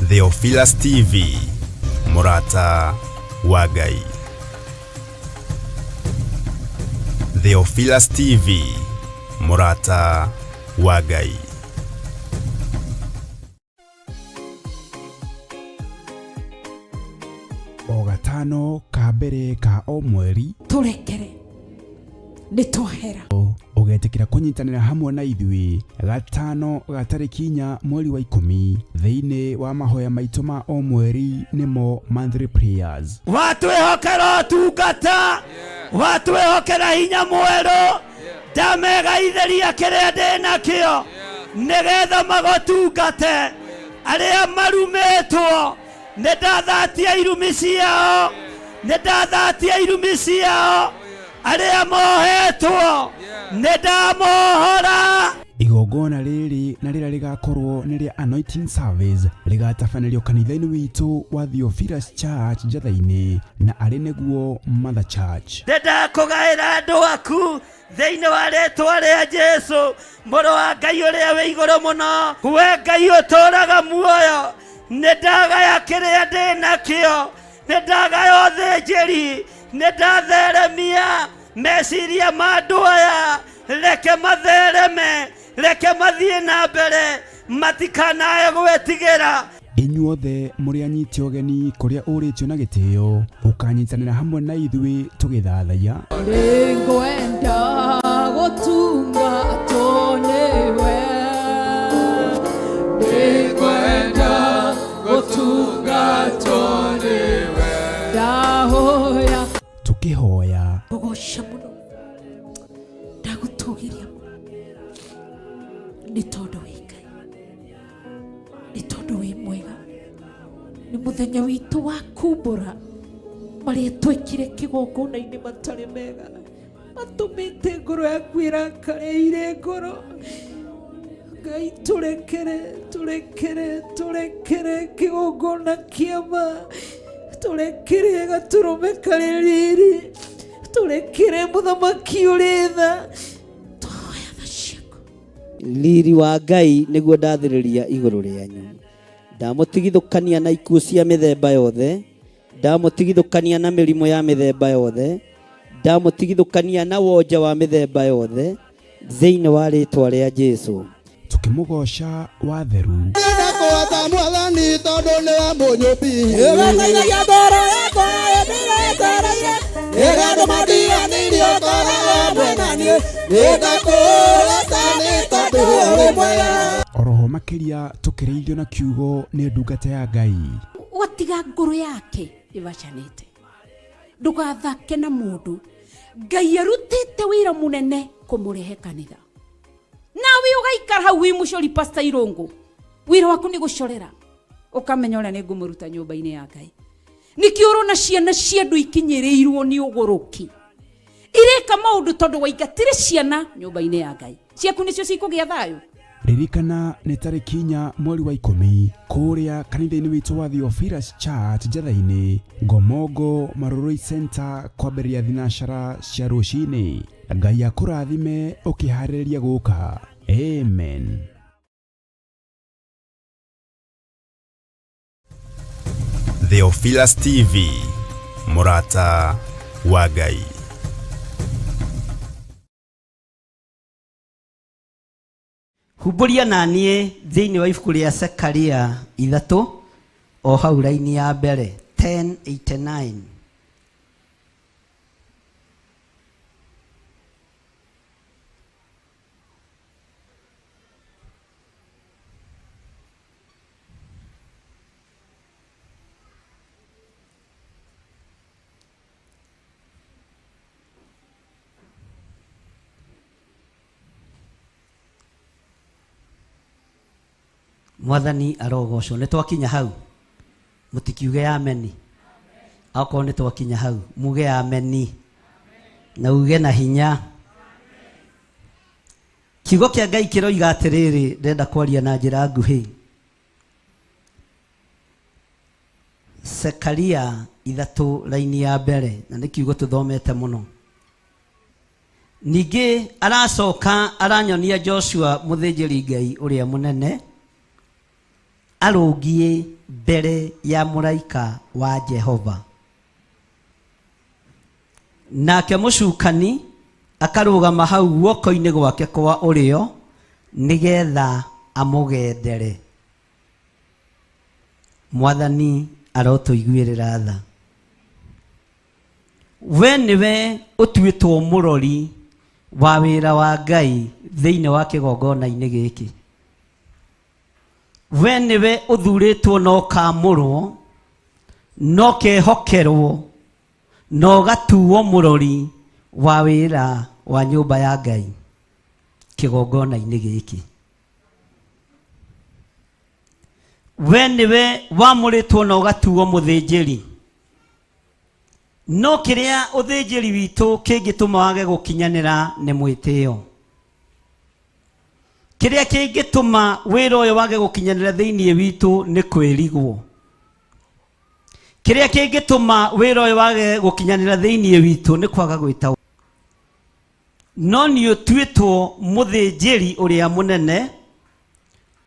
Theophilus TV, mũrata wa Ngai. Theophilus TV, mũrata wa Ngai. O gatano ka mbere ka o mweri tũrekere nĩ twahera. Ũgetĩkĩra kũnyitanĩra hamwe na ithuĩ gatano ga tarĩki 4 mweri wa 10 thĩinĩ wa mahoya maitũ ma o mweri nĩmo monthly prayers. Watwĩhokera ũtungata, watwĩhokera hinya mwerũ, ndamegaithĩria kĩrĩa ndĩ nakĩo nĩgetha magũtungate. Arĩa marumĩtwo nĩ ndathatia irumi ciao, nĩ ndathatia irumi ciao. Arĩa mohetwo nĩ ndamohora. Igongona rĩrĩ na rĩrĩa rĩgakorwo nĩ rĩa anointing service rĩgatabanĩrio kanitha-inĩ witũ wa Theophilus Church Njatha-inĩ na arĩ nĩguo Mother Church. Nĩ ndakũgaĩra andũ aku thĩinĩ wa rĩtwa rĩa Jesu mũrũ wa Ngai ũrĩa wĩ igũrũ mũno. We Ngai ũtũũraga muoyo, nĩ ndagaya kĩrĩa ndĩ nakĩo, nĩ ndagaya ũthĩnjĩri, nĩ ndatheremia meciria ma andũ aya, reke mathereme, reke mathiĩ na mbere, matikanae gwĩtigĩra. Inyuothe mũrĩ anyiti ũgeni kũrĩa ũrĩtio na gĩtĩo, ũkanyitanĩra hamwe na ithuĩ tũgĩthathaiya. Nĩngwenda gũtungatwo nĩwe. Nĩngwenda gũtungatwo nĩwe. Ndahoya. Tũkĩhoya. Ngũgoca mũno, ndagũtũgĩria mũno, nĩ tondũ wĩ Ngai, nĩ tondũ wĩ mwega. Nĩ mũthenya witũ wa kumbũra marĩa twekire kĩgongona-inĩ matarĩ mega, matũmĩte ngoro yaku ĩrakare ire ngoro. Ngai tũrekere, tũrekere, tũrekere kĩgongona kĩa ma, tũrekere gatũrũme karĩ riri, tũrekere mũthamaki ũrĩ tha. Twahoya tha ciaku. Riri wa Ngai nĩguo ndathĩrĩria igũrũ rĩanyu. Ndamũtigithũkania na ikuũ cia mĩthemba yothe, ndamũtigithũkania na mĩrimũ ya mĩthemba yothe, ndamũtigithũkania na wonje wa mĩthemba yothe, thĩinĩ wa rĩtwa rĩa Jesu. Tũkĩmũgoca watheru. Ndakũhota mwathani tondũ nĩwe mũnyũmbi. Ĩgataithagia ngoro yakwa ĩndĩretereire, ĩgatũma ndiganĩrio ngoro hamwe na niĩ. Nĩndakũhota nĩ tondũ ũrĩ mwega. Oroho makĩria tũkĩrĩithio na kiugo nĩ ndungata ya Ngai. Watiga ngoro yake ĩbacanĩte, ndũgathake na mũndũ. Ngai arutĩte wĩra mũnene kũmũrehe kanitha, nawe ũgaikara hau wĩ mũcori Pastor Irũngũ, wĩra waku nĩ gũcorera, ũkamenya ũrĩa nĩ ngũmũruta nyũmba-inĩ ya Ngai. Nĩkĩo ũrona ciana cia andũ ikinyĩrĩirwo nĩ ũgũrũki, ireka maũndũ tondũ waingatire ciana nyũmba-inĩ ya Ngai. Ciaku nĩcio cikũgĩa thayũ. Ririkana nĩ tarĩki 4 mweri wa 10 kũrĩa kanitha-inĩ witũ wa Theophilus Church Njatha-inĩ, Ngomongo Marurui Center, kwambĩrĩria thinacara cia rũcinĩ. Ngai akũrathime ũkĩharĩrĩria gũka. Amen. Theophilus TV, mũrata wa Ngai. Humbũria na niĩ thĩinĩ wa ibuku rĩa Zekaria 3 o hau raini ya mbere 1089. Mwathani arogocwo. Nĩ twakinya hau, mũtikiuge ameni. Akorwo nĩ twakinya hau, muge ameni na uge na hinya. Kiugo kĩa Ngai kĩroiga atĩrĩrĩ, ndĩrenda kwaria na njĩra nguhĩ. Zekaria 3 raini ya mbere, na nĩ kiugo tũthomete mũno. Ningĩ aracoka aranyonia Joshua mũthĩnjĩri Ngai ũrĩa mũnene arũngiĩ mbere ya mũraika wa Jehova. Nake mũcukani akarũgama hau guoko-inĩ gwake kwa ũrĩo nĩgetha amũgendere. Mwathani arotũiguĩrĩra tha. We nĩwe ũtuĩtwo mũrori wa wĩra wa Ngai thĩinĩ wa kĩgongona-inĩ gĩkĩ. We nĩwe ũthurĩtwo na ũkamũrwo na ũkehokerwo na ũgatuo mũrori wa wĩra wa nyũmba ya Ngai kĩgongona-inĩ gĩkĩ. We nĩwe wamũrĩtwo na ũgatuo mũthĩnjĩri. No kĩrĩa ũthĩnjĩri witũ kĩngĩtũma wage gũkinyanĩra nĩ mwĩtĩo. Kĩrĩa kĩngĩtũma wĩra ũyũ wage gũkinyanĩra thĩinĩ witũ nĩ kwĩrigwo. Kĩrĩa kĩngĩtũma wĩra ũyũ wage gũkinyanĩra thĩinĩ witũ nĩ kwaga gwĩta. No nĩ ũtuĩtwo mũthĩnjĩri ũrĩa mũnene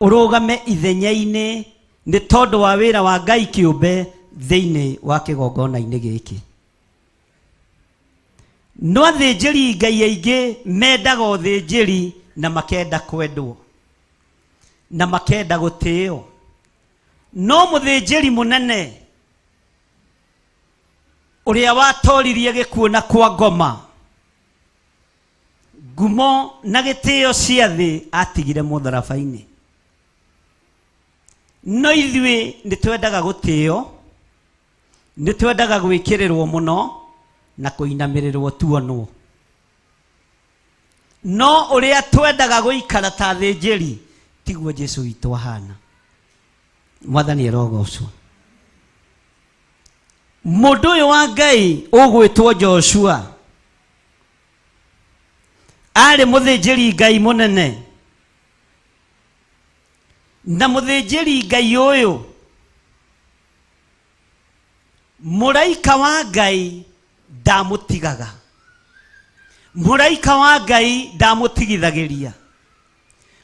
ũrũgame ithenya-inĩ nĩ tondũ wa wĩra wa Ngai kĩũmbe thĩinĩ wa kĩgongona-inĩ gĩkĩ. No athĩnjĩri Ngai aingĩ mendaga ũthĩnjĩri na makenda kwendwo na makenda gũtĩo. No mũthĩnjĩri mũnene ũrĩa watoririe gĩkuũ na kwa ngoma, ngumo na gĩtĩo cia thĩ atigire mũtharaba-inĩ. No ithuĩ nĩ twendaga gũtĩo, nĩ twendaga gwĩkĩrĩrwo mũno na kũinamĩrĩrwo tuonwo. No ũrĩa twendaga gũikara ta athĩnjĩri tiguo Jesũ witũ ahana. Mwathani arogocwo. Mũndũ ũyũ wa Ngai ũgwĩtwo Joshua arĩ mũthĩnjĩri Ngai mũnene, na mũthĩnjĩri Ngai ũyũ mũraika wa Ngai ndamũtigaga, mũraika wa Ngai ndamũtigithagĩria,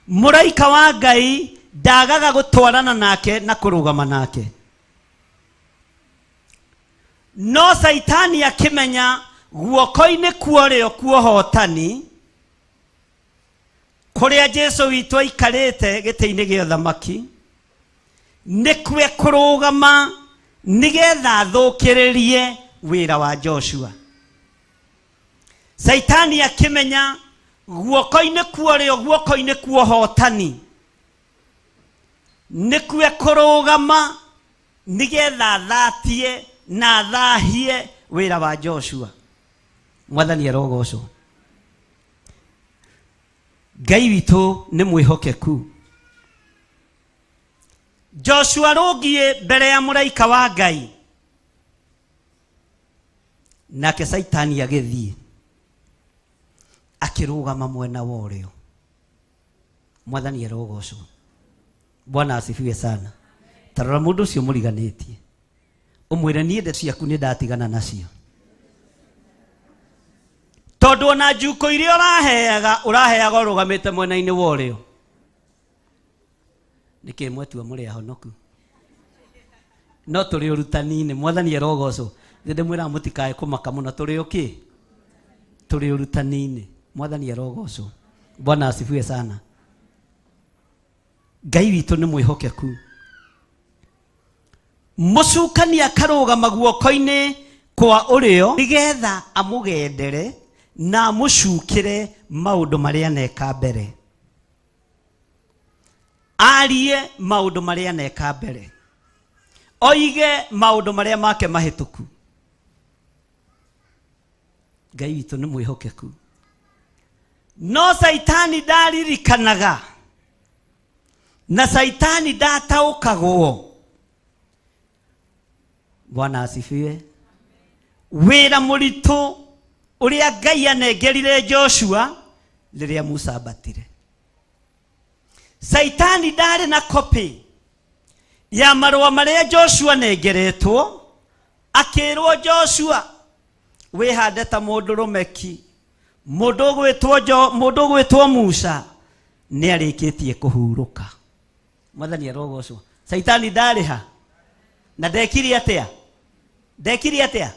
mũraika wa Ngai ndagaga gũtwarana nake na kũrũgama nake. No Saitani akĩmenya guoko-inĩ kuorĩo kuohotani kũrĩa Jesũ witũ aikarĩte gĩtĩ-inĩ gĩa ũthamaki nĩkuo kũrũgama nĩgetha athũkĩrĩrie wĩra wa Joshua. Saitani akĩmenya guoko-inĩ kuorĩo guoko-inĩ kuohotani nĩkuo kũrũgama nĩgetha athatie na athahie wĩra wa Joshua. Mwathani arogocwo. Ngai witũ nĩ mwĩhokeku. Joshua rũngiĩ mbere ya mũraika wa Ngai, nake Saitani agĩthiĩ akĩrũgama mwena wa ũrĩo. Mwathani arogocwo. Bwana asifiwe sana. Tarora mũndũ ũcio mũriganĩtie ũmwĩre niĩ ndeto ciaku nĩ ndatigana nacio, tondũ ona njuko iria ũraheaga ũraheaga ũrũgamĩte mwena-inĩ wa ũrĩo. Nĩkĩ mwetua mũrĩ ahonoku? No tũrĩ ũrutani-inĩ. Mwathani arogocwo. Nĩ ndĩmwĩraga mũtikae kũmaka mũno, tũrĩ ũkĩ? Tũrĩ ũrutani-inĩ. Mwathani arogocwo. Bwana asifiwe sana. Ngai witũ nĩ mwĩhokeku. Mũcukani akarũgama guoko-inĩ kwa ũrĩo nĩgetha amũgendere na amũcukĩre maũndũ marĩa aneka mbere, arie maũndũ marĩa aneka mbere, oige maũndũ marĩa make mahĩtũku. Ngai witũ nĩ mwĩhokeku. No Saitani ndaririkanaga na Saitani ndataũkagwo. Bwana asifiwe. Wĩra mũritũ ũrĩa Ngai anengerire Joshua rĩrĩa Musa ambatire. Caitani ndarĩ na copy ya marũa marĩa Joshua nengeretwo, akĩrwo Joshua wĩhande ta mũndũrũme ki, mũndũ ũgwĩtwo Musa nĩ arĩkĩtie kũhurũka. Mwathani arogocwo. Caitani ndarĩ ha na ndekire atĩa? Ndekire atĩa?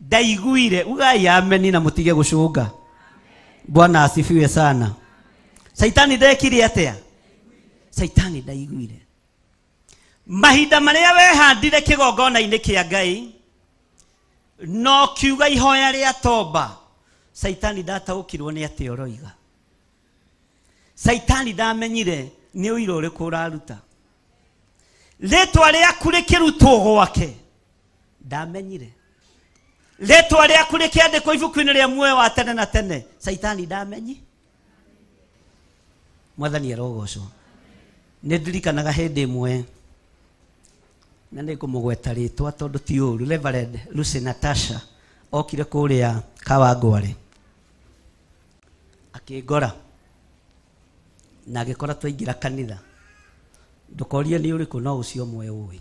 Ndaiguire. Ugai ameni na mũtige gũcũnga. Bwana asifiwe sana. Caitani ndekire atĩa? Caitani ndaiguire. Mahinda marĩa wehandire kĩgongona-inĩ kĩa Ngai no kiuga ihoya rĩa tomba, Caitani ndataũkirwo nĩ atĩa ũroiga. Caitani ndamenyire nĩ ũira ũrĩkũ ũraruta. Rĩtwa rĩaku rĩkĩrutwo gwake ndamenyire. Rĩtwa rĩaku rĩkĩandĩkwo ibuku-inĩ rĩa muoyo wa tene na tene, Caitani ndamenyi. Mwathani arogocwo. Nĩ ndirikanaga hĩndĩ ĩmwe, na nĩ ngũmũgweta rĩtwa tondũ ti ũru, Reverend Lucy Natasha okire kũrĩa Kawangware akĩngora na agĩkora twaingĩra kanitha. Ndũkorie nĩ ũrĩkũ, no ũcio ũmwe ũĩ.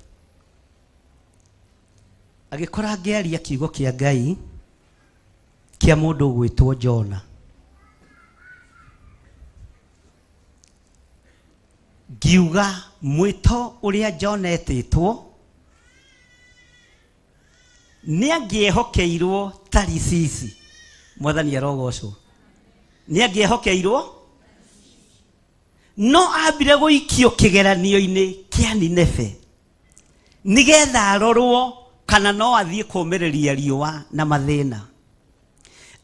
Agĩkora ngĩaria kiugo kĩa Ngai kĩa mũndũ ũgwĩtwo Jona. Ngiuga mwĩto ũrĩa Jona etĩtwo nĩ angĩehokeirwo Tarisisi. Mwathani arogocwo. Nĩ angĩehokeirwo, no ambire gũikio kĩgeranio-inĩ kĩa Nineve nĩgetha arorwo kana no athiĩ kũũmĩrĩria riũa na mathĩna.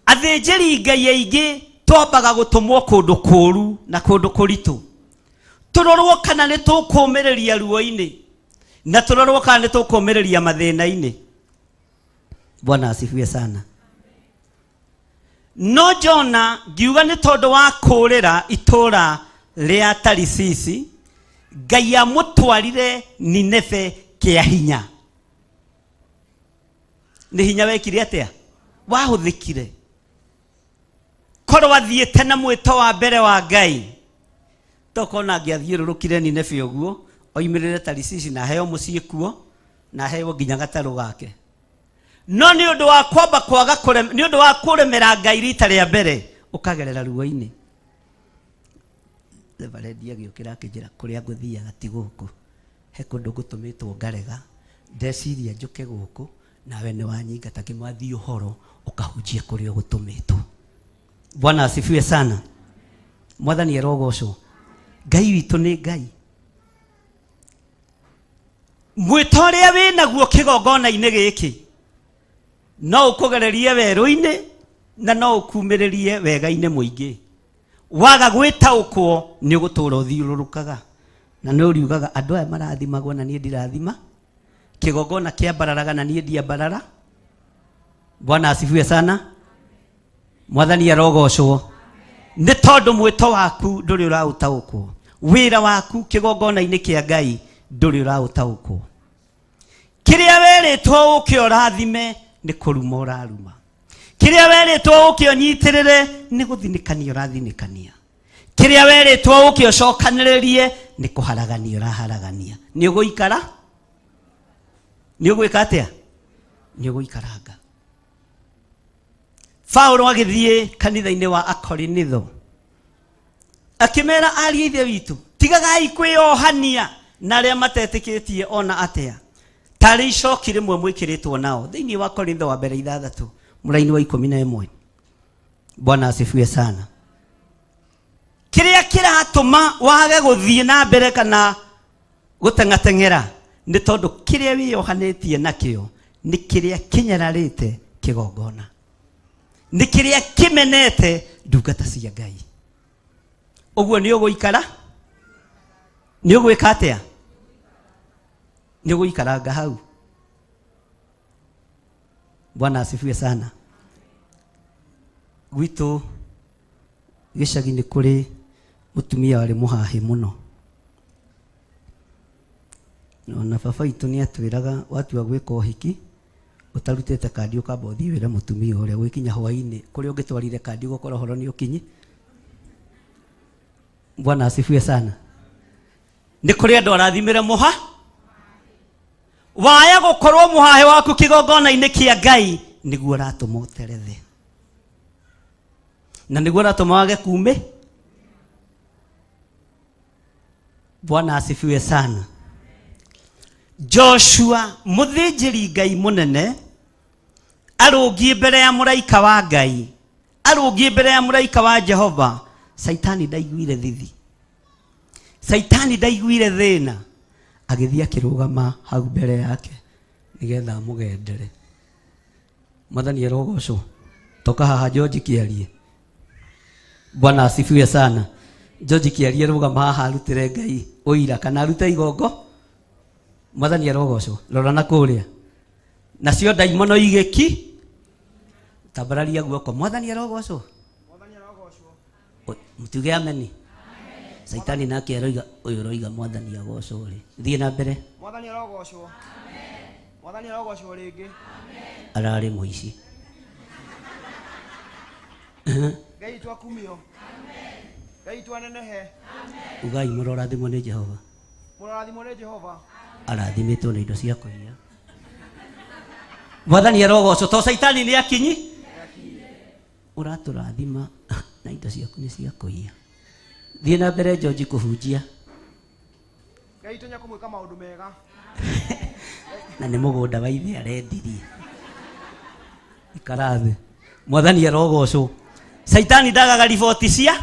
Athĩnjĩri Ngai aingĩ twambaga gũtũmwo kũndũ kũũru na kũndũ kũritũ, tũrorwo kana nĩ tũkũũmĩrĩria ruo-inĩ na tũrorwo kana nĩ tũkũũmĩrĩria mathĩna-inĩ. Bwana asifiwe sana. No Jona ngiuga nĩ tondũ wa kũũrĩra itũũra rĩa Tarisisi, Ngai amũtwarire Nineve kĩa hinya. Nĩ hinya wekire atĩa? Wahũthĩkire. Korwo athiĩte na mwĩto wa mbere wa Ngai, tokona angĩathiũrũrũkire Nineve ũguo, oimĩrĩre Tarisisi na aheo mũciĩ kuo, na aheo nginya gatarũ gake. No nĩ ũndũ wa kwamba kwaga nĩ ũndũ wa kũremera Ngai rita rĩa mbere, ũkagerera ruo-inĩ. Reverend agĩũkĩra akĩnjĩra kũrĩa ngũthiaga ti gũkũ, he kũndũ ngũtũmĩtwo ngarega, ndeciria njũke gũkũ, nawe nĩ wanyingata. Ngĩmwathiĩ ũhoro ũkahunjie kũrĩa ũgũtũmĩtwo. Bwana asifiwe sana. Mwathani arogocwo. Ngai witũ nĩ Ngai. Mwĩto ũrĩa wĩnaguo kĩgongona-inĩ gĩkĩ no ũkũgererie werũ-inĩ na no ũkumĩrĩrie wega-inĩ mũingĩ. Waga gwĩtaũkwo nĩ ũgũtũra ũthiũrũrũkaga na nĩ ũriugaga andũ aya marathimagwo na niĩ ndirathima, kĩgongona kĩambararaga na niĩ ndiambarara. Bwana asifiwe sana. Mwathani arogocwo. Nĩ tondũ mwĩto waku ndũrĩ ũraũtaũkwo, wĩra waku kĩgongona-inĩ kĩa Ngai ndũrĩ ũraũtaũkwo. Kĩrĩa werĩtwo ũke ũrathime nĩ kũruma ũraruma, kĩrĩa werĩtwo ũke ũnyitĩrĩre nĩ gũthinĩkania ũrathinĩkania, kĩrĩa werĩtwo ũke ũcokanĩrĩrie nĩ kũharagania ũraharagania. Nĩ ũgũikara? Nĩ ũgwĩka atĩa? Nĩ ũgũikaranga. Paulo agĩthiĩ kanitha-inĩ wa Akorinitho akĩmera, ariũ a Ithe witũ, tigagai kwĩyohania na arĩa matetĩkĩtie ona atĩa, tarĩ icoki rĩmwe mwĩkĩrĩtwo nao. Thĩinĩ wa Korintho wa mbere 6 mũraini wa 11. Bwana asifiwe sana. Kĩrĩa kĩratũma wage gũthiĩ na mbere kana gũteng'ateng'era nĩ tondũ kĩrĩa wĩyohanĩtie nakĩo nĩ kĩrĩa kĩnyararĩte kĩgongona, nĩ kĩrĩa kĩmenete ndungata cia Ngai. Ũguo nĩ ũgũikara? Nĩ ũgwĩka atĩa? Nĩ ũgũikaranga hau. Bwana asifiwe sana. Gwitũ gĩcagi nĩ kũrĩ mũtumia warĩ mũhahĩ mũno. Ona baba witũ nĩ atwĩraga watua gwĩka ũhiki ũtarutĩte kandi ũkamba ũthiĩ wĩre mũtumia ũrĩa gwĩkinya hwaĩ-inĩ kũrĩa ũngĩtwarire kandi ũgũkora ũhoro nĩ ũkinyi. Bwana asifiwe sana. Nĩ kũrĩ andũ arathimĩre mũha waya gũkorwo mũhahe waku kĩgongona-inĩ kĩa Ngai nĩguo ũratũma ũterethe na nĩguo ũratũma wage kumĩ. Bwana asifiwe sana. Joshua mũthĩnjĩri Ngai mũnene arũngiĩ mbere ya mũraika wa Ngai, arũngiĩ mbere ya mũraika wa Jehova. Saitani ndaiguire thithi, Saitani ndaiguire thĩna, agĩthiĩ akĩrũgama hau mbere yake nĩgetha amũgendere. Mwathani arogocwo. Toka haha George Kĩarie. Bwana asifiwe sana. George Kĩarie rũgama haha arutĩre Ngai ũira kana arute igongo. Mwathani arogocwo. Rora na kũrĩa. Nacio ndaimono igĩki tambararia guoko. Mwathani arogocwo. Mtuge ameni. Saitani nake aroiga ũyũ ũroiga mwathani agocwo rĩ. Thiĩ na mbere. Mwathani arogocwo. Mwathani arogocwo rĩngĩ. Ararĩ mũici. Ngai witũ akumio. Ngai witũ anenehe. Ugai mũrorathimwo nĩ Jehova. Mũrorathimwo nĩ Jehova. Arathimĩtwo na indo cia kũiya. Mwathani arogocwo to Saitani nĩ akinyi. Ũratũrathima na indo ciaku nĩ cia kũiya. Thiĩ na mbere George kũhunjia. Ngai witũ nĩekũmwĩka maũndũ mega. Na nĩ mũgũnda wa ithe arendirie. Ikara thĩ. Mwathani arogocwo. Saitani ndagaga riboti cia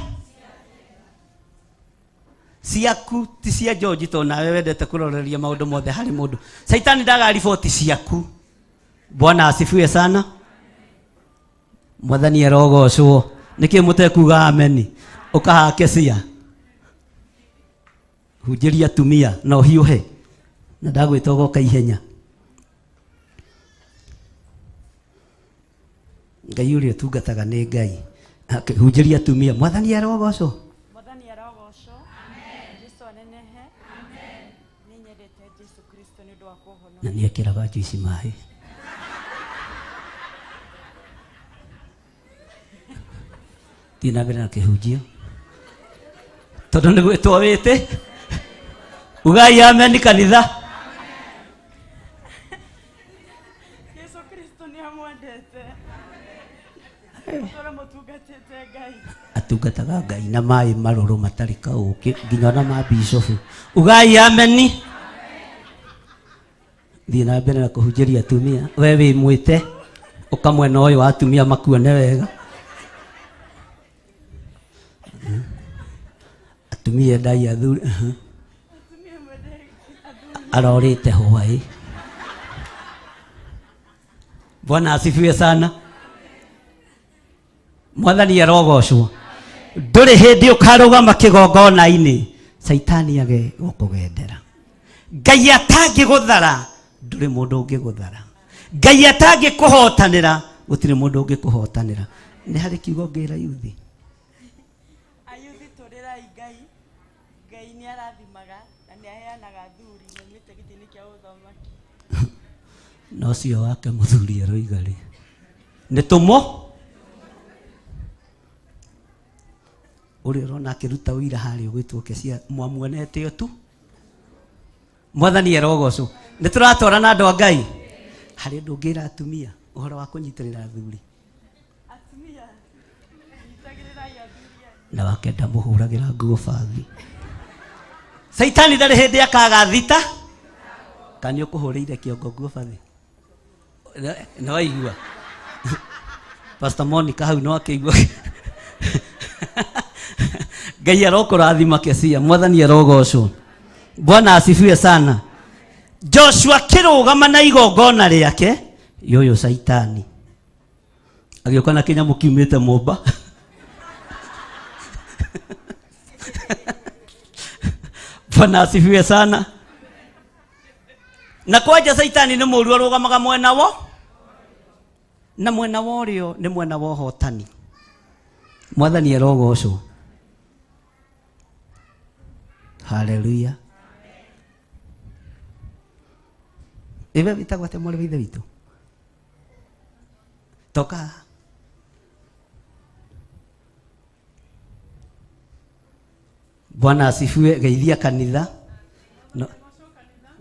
ciaku ti cia George to nawe wendete kũroreria maũndũ mothe harĩ mũndũ. Saitani ndagaga riboti ciaku. Bwana asifiwe sana. Mwathani arogocwo. Nĩkĩ mũtekuga ameni? Ũkahake cia hunjĩria atumia na ũhiũhe na ndagwĩta ũgoka ihenya. Ngai ũrĩa ũtungataga nĩ Ngai. Hunjĩria atumia. Mwathani arogocwo. Mwathani arogocwo. Jesu anenehe. Nĩ nyendete Jesu Kristo nĩ ũndũ wa kũhonokia. Na nĩ ekĩraga njuici maĩ. Thiĩ na mbere na kĩhunjio tondũ nĩ gwĩtwo wĩtĩ. Ugai ameni kanitha. Jesu Kristo nĩ amwendete. Tũra mũtungatĩte Ngai. Atungataga Ngai na maĩ marũrũ matarĩ kaũkĩ nginya ona ma bishofu. Ugai ameni. Thiĩ na mbere na kũhunjĩria atumia. We wĩ mwĩte ũka mwena ũyũ wa atumia makuone wega. Atumia endai athuri. Arorĩte hwaĩ. Bwana asifiwe sana. Mwathani arogocwo. Ndũrĩ hĩndĩ ũkarũgama kĩgongona-inĩ Saitani age gũkũgendera. Ngai atangĩgũthara ndũrĩ mũndũ ũngĩgũthara. Ngai atangĩkũhotanĩra gũtirĩ mũndũ ũngĩkũhotanĩra. Nĩ harĩ kiugo ngĩra yuthi. Ayuthi tũrĩrai Ngai. Ngai nĩ arathimaga na nĩ aheanaga athuri maumĩte gĩtĩ-inĩ kĩa ũthamaki. Na ũcio wake mũthuri aroiga rĩ nĩ tũmũ ũrĩa ũrona akĩruta ũira harĩa ũgwĩtwo Kesia mwamuonete o tu. Mwathani arogocwo. Nĩ tũratwarana andũ a Ngai. Harĩ ũndũ ũngĩra atumia ũhoro wa kũnyitĩrĩra athuri. Atumia nyitagĩrĩrai athuri anyu. Na wake ndamũhũragĩra nguo bathi. Saitani ndarĩ hĩndĩ akaga thita. Kana nĩ ũkũhũrĩire kĩongo nguo bathi? Nĩ waigua? Pastor Monica hau no akĩigua. Ngai arokũrathima Kesia. Mwathani arogocwo. Bwana asifiwe sana. Joshua akĩrũgama na igongona rĩake yoyo Saitani agĩũka na kĩnyamũ kiumĩte Momba. Bwana asifiwe sana. Na kwanja Saitani nĩ mũru arũgamaga mwena wo na mwena wa ũrĩo nĩ mwena wa ũhotani. Mwathani arogocwo. Haleluya. Iwe wĩtagwo atĩa mwarĩ wa ithe witũ? Toka haha. Bwana asifiwe. Geithia kanitha. No,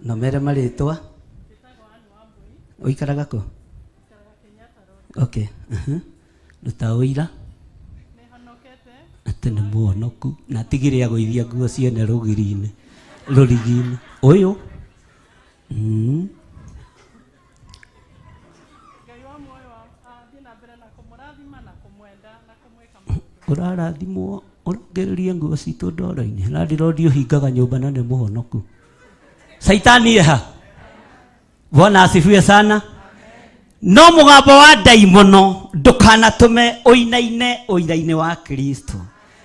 no mere marĩtwa. Ũikaraga kũ? Okay. Ruta ũira. Atĩ nĩ mũhonoku na atigire agũithia nguo ciene rũgiri-inĩ rũrigi-inĩ ũyũ. Ũrarathimwo ũrũngĩrĩrie nguo citũ ndoro-inĩ. Landlord ũhingaga nyũmba na nĩ mũhonoku. Saitani eha. Bwana asifiwe sana. No mũgambo wa ndaimono ndũkanatũme ũinaine ũira-inĩ wa Kristo,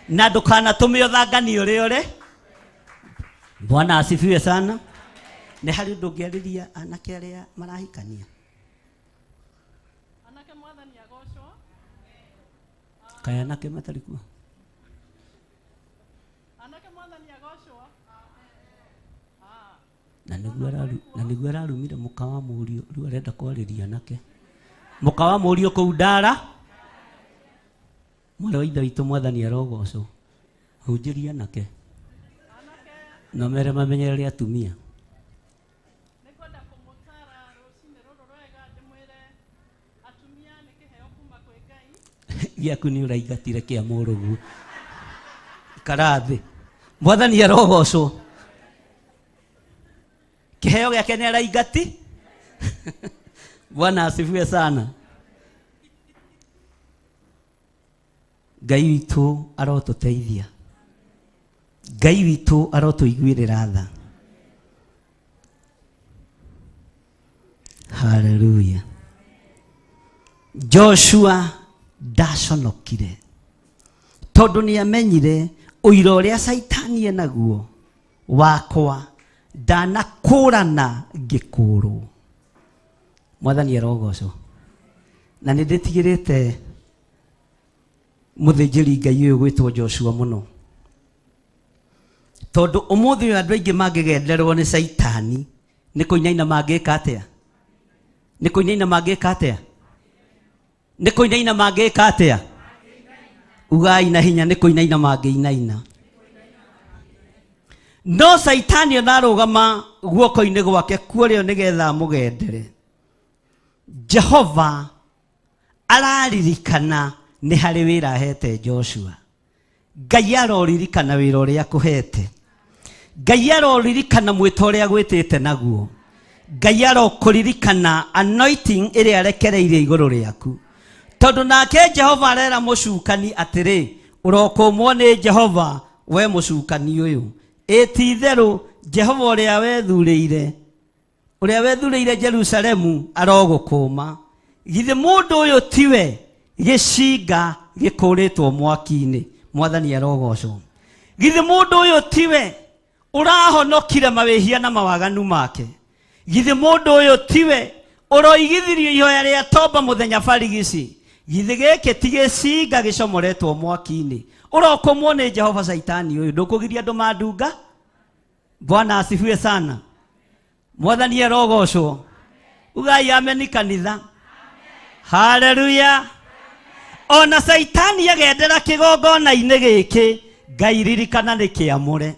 na ndũkanatũme ũthangani ũrĩa ũrĩ. Bwana asifiwe sana. Nĩ harĩ ũndũ ũngĩarĩria anake arĩa marahikania? Anake mwathani agocwo. Kaĩ anake matarĩ kuo? Anake mwathani agocwo. Na nĩguo ararumire mũka wa mũriũ, rĩu arenda kwarĩria anake. Mũka wa mũriũ kũu ndara. Mwarĩ wa ithe witũ mwathani arogocwo. Hunjĩria anake. No mere mamenyerere atumia. Nĩngwenda kũmũtara rũcinĩ rũrũ rwega ndĩmwĩre atumia nĩ kĩheo kuma kwĩ Ngai. Gĩaku nĩ ũraingatire kĩa mũrũguo. Ikara thĩ. Mwathani arogocwo. Kĩheo gĩake nĩ araingati. Bwana asifiwe sana. Ngai witũ arotũteithia. Ngai witũ arotũiguĩrĩra tha. Haleluya. Joshua ndaconokire tondũ nĩ amenyire ũira ũrĩa Caitani enaguo wakwa ndanakũrana ngĩkũrwo. Mwathani arogocwo. Na nĩ ndĩtigĩrĩte mũthĩnjĩri Ngai ũyũ gwĩtwo Joshua mũno, tondũ ũmũthĩ ũyũ andũ aingĩ mangĩgenderwo nĩ Caitani nĩ kũinaina mangĩka atĩa? Nĩ kũinaina mangĩka atĩa? Nĩ kũinaina mangĩka atĩa? Ugai na hinya, nĩ kũinaina mangĩinaina. No Caitani ona arũgama guoko-inĩ gwake kuorĩo nĩgetha amũgendere, Jehova araririkana nĩ harĩ wĩra ahete Joshua. Ngai aroririkana wĩra ũrĩa akũhete. Ngai aroririkana mwĩto ũrĩa agwĩtĩte naguo. Ngai arokũririkana anointing ĩrĩa arekereirie igũrũ rĩaku. Tondũ nake Jehova arera mũcukani atĩrĩ, ũrokũmwo nĩ Jehova we mũcukani ũyũ. Ĩ ti itherũ Jehova ũrĩa wethurĩire, ũrĩa wethurĩire Jerusalemu arogũkũma. Githĩ mũndũ ũyũ tiwe gĩcinga gĩkũrĩtwo mwaki-inĩ? Mwathani arogocwo. Githĩ mũndũ ũyũ tiwe ũrahonokire mawĩhia na mawaganu make? Githĩ mũndũ ũyũ tiwe ũroigithirio ihoya rĩa tomba mũthenya barigici? Githĩ gĩkĩ ti gĩcinga gĩcomoretwo mwaki-inĩ? Ũrokũmwo nĩ Jehova Caitani ũyũ, ndũkũgiria andũ mandunga? Bwana asifiwe sana. Mwathani arogocwo. Ugai ameni kanitha. Haleluya. Ona Caitani agendera kĩgongona-inĩ gĩkĩ, Ngai ririkana nĩ kĩamũre.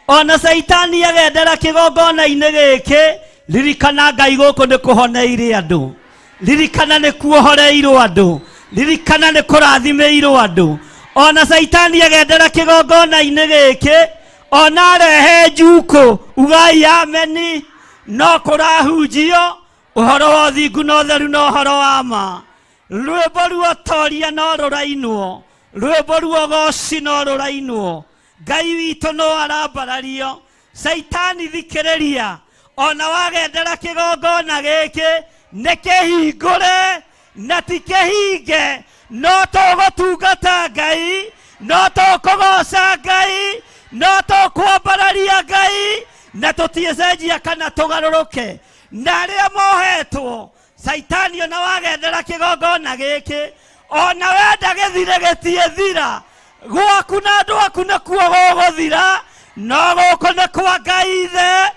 Ona Caitani agendera kĩgongona-inĩ gĩkĩ, ririkana Ngai gũkũ nĩ kũhoneire andũ. Ririkana nĩ kuohoreirwo andũ. Ririkana nĩ kũrathimĩirwo andũ. Ona Caitani agendera kĩgongona-inĩ gĩkĩ, ona arehe njukũ, ugai ameni, no kũrahunjio ũhoro wa ũthingu na ũtheru na ũhoro wa ma. Rwĩmbo ruotoria no rũrainwo, rwĩmbo ruogoci no rũrainwo. Ngai witũ no arambarario. Caitani thikĩrĩria, ona wagendera kĩgongona gĩkĩ nĩ kĩhingũre na ti kĩhinge, no tũgũtungata Ngai, no tũkũgoca Ngai, no tũkwambararia Ngai, na tũtiĩcenjia kana tũgarũrũke. Na arĩa mohetwo Caitani ona wagendera kĩgongona gĩkĩ, ona wenda gĩthire gĩtiĩthira, gwaku na andũ aku nĩkuo gũgũthira, no gũkũ nĩ kwa Ngai Ithe,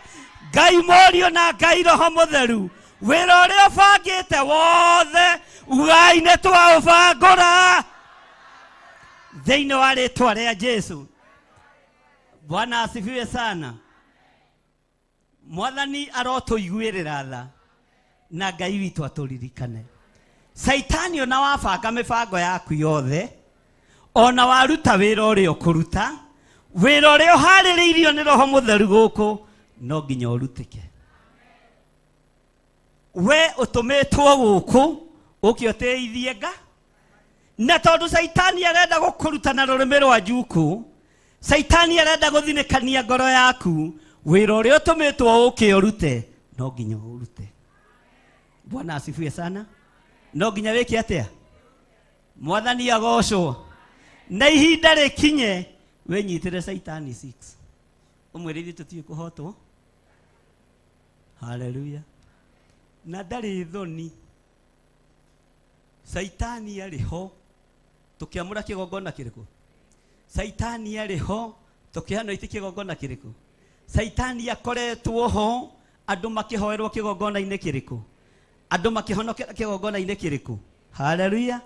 Ngai Mũriũ na Ngai Roho Mũtheru. Wĩra ũrĩa ũbangĩte wothe ugai nĩ twaũbangũra thĩinĩ wa rĩtwa rĩa Jesu. Bwana asifiwe sana. Mwathani arotũiguĩrĩra tha na Ngai witũ atũririkane. Caitani ona wabanga mĩbango yaku yothe, ona waruta wĩra ũrĩa ũkũruta, wĩra ũrĩa ũharĩrĩirio nĩ Roho Mũtheru gũkũ, no nginya ũrutĩke. We ũtũmĩtwo gũkũ ũke ũtĩithie nga, na tondũ Caitani arenda gũkũruta na rũrĩmĩ rwa njukũ, Caitani arenda gũthinĩkania ngoro yaku, wĩra ũrĩa ũtũmĩtwo ũke ũrute, no nginya ũrute. Bwana asifiwe sana. No nginya wĩke atĩa? Mwathani agocwo. Na ihinda rĩkinye wĩnyitĩre Caitani 6. Ũmwĩre ithuĩ tũtiũĩ kũhotwo. Haleluya. Na ndarĩ thoni. Caitani arĩ ho. Tũkĩamũra kĩgongona kĩrĩkũ? Caitani arĩ ho. Tũkĩhana iti kĩgongona kĩrĩkũ? Caitani akoretwo ho andũ makĩhoerwo kĩgongona-inĩ kĩrĩkũ? Andũ makĩhonokera kĩgongona-inĩ kĩrĩkũ? Haleluya.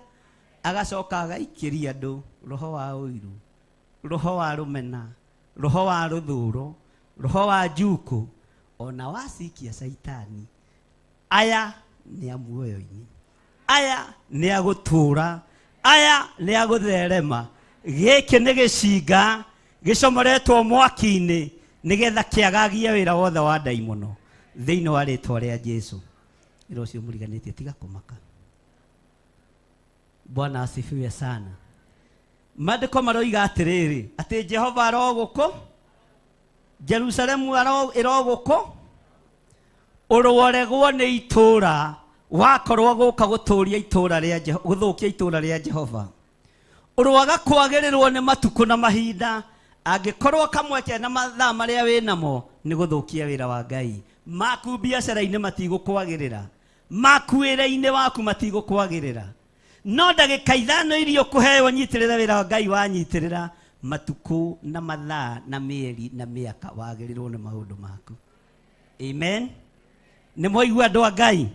Agacoka agaikĩria andũ roho wa ũiru, roho wa rũmena, roho wa rũthũro, roho wa njukũ, ona wacikia Caitani. Aya nĩ a muoyo-inĩ, aya nĩ a gũtũũra, aya nĩ a gũtherema. Gĩkĩ nĩ gĩcinga gĩcomoretwo mwaki-inĩ nĩgetha kĩagagie wĩra wothe wa ndaimono thĩinĩ wa rĩtwa rĩa Jesu. Ĩra ũcio mũriganĩtie tiga kũmaka. Bwana asifiwe sana. Maandĩko maroiga atĩrĩrĩ, atĩ Jehova arogũkũ, Jerusalemu ĩrogũkũ, ũrworegwo nĩ itũũra, wakorwo gũka gũtũũria itũũra rĩa gũthũkia itũũra rĩa Jehova. Ũrwaga kwagĩrĩrwo nĩ matukũ na mahinda, angĩkorwo kamweke na mathaa marĩa wĩnamo nĩ gũthũkia wĩra wa Ngai. Maku biacara-inĩ matigũkwagĩrĩra, maku wĩra-inĩ waku matigũkwagĩrĩra. No ndagĩka ithano iria ũkũheo nyitĩrĩra wĩra wa Ngai, wanyitĩrĩra matukũ na mathaa na mĩeri na mĩaka, wagĩrĩrwo nĩ maũndũ maku. Amen. Nĩ mwaigua andũ a Ngai?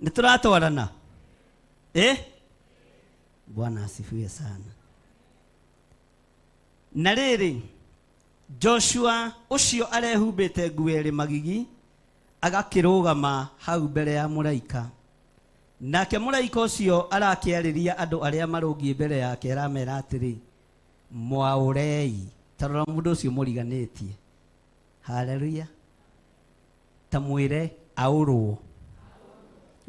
Nĩ tũratwarana? Bwana asifiwe sana. Na rĩrĩ, Joshua ũcio arehumbĩte nguo ĩrĩ magigi, agakĩrũgama hau mbere ya mũraika. Nake mũraika ũcio arakĩarĩria andũ arĩa marũngiĩ mbere yake, aramera atĩrĩ, mwaũrei. Ta rora mũndũ ũcio mũriganĩtie. Haleluya. Ta mwĩre aũrwo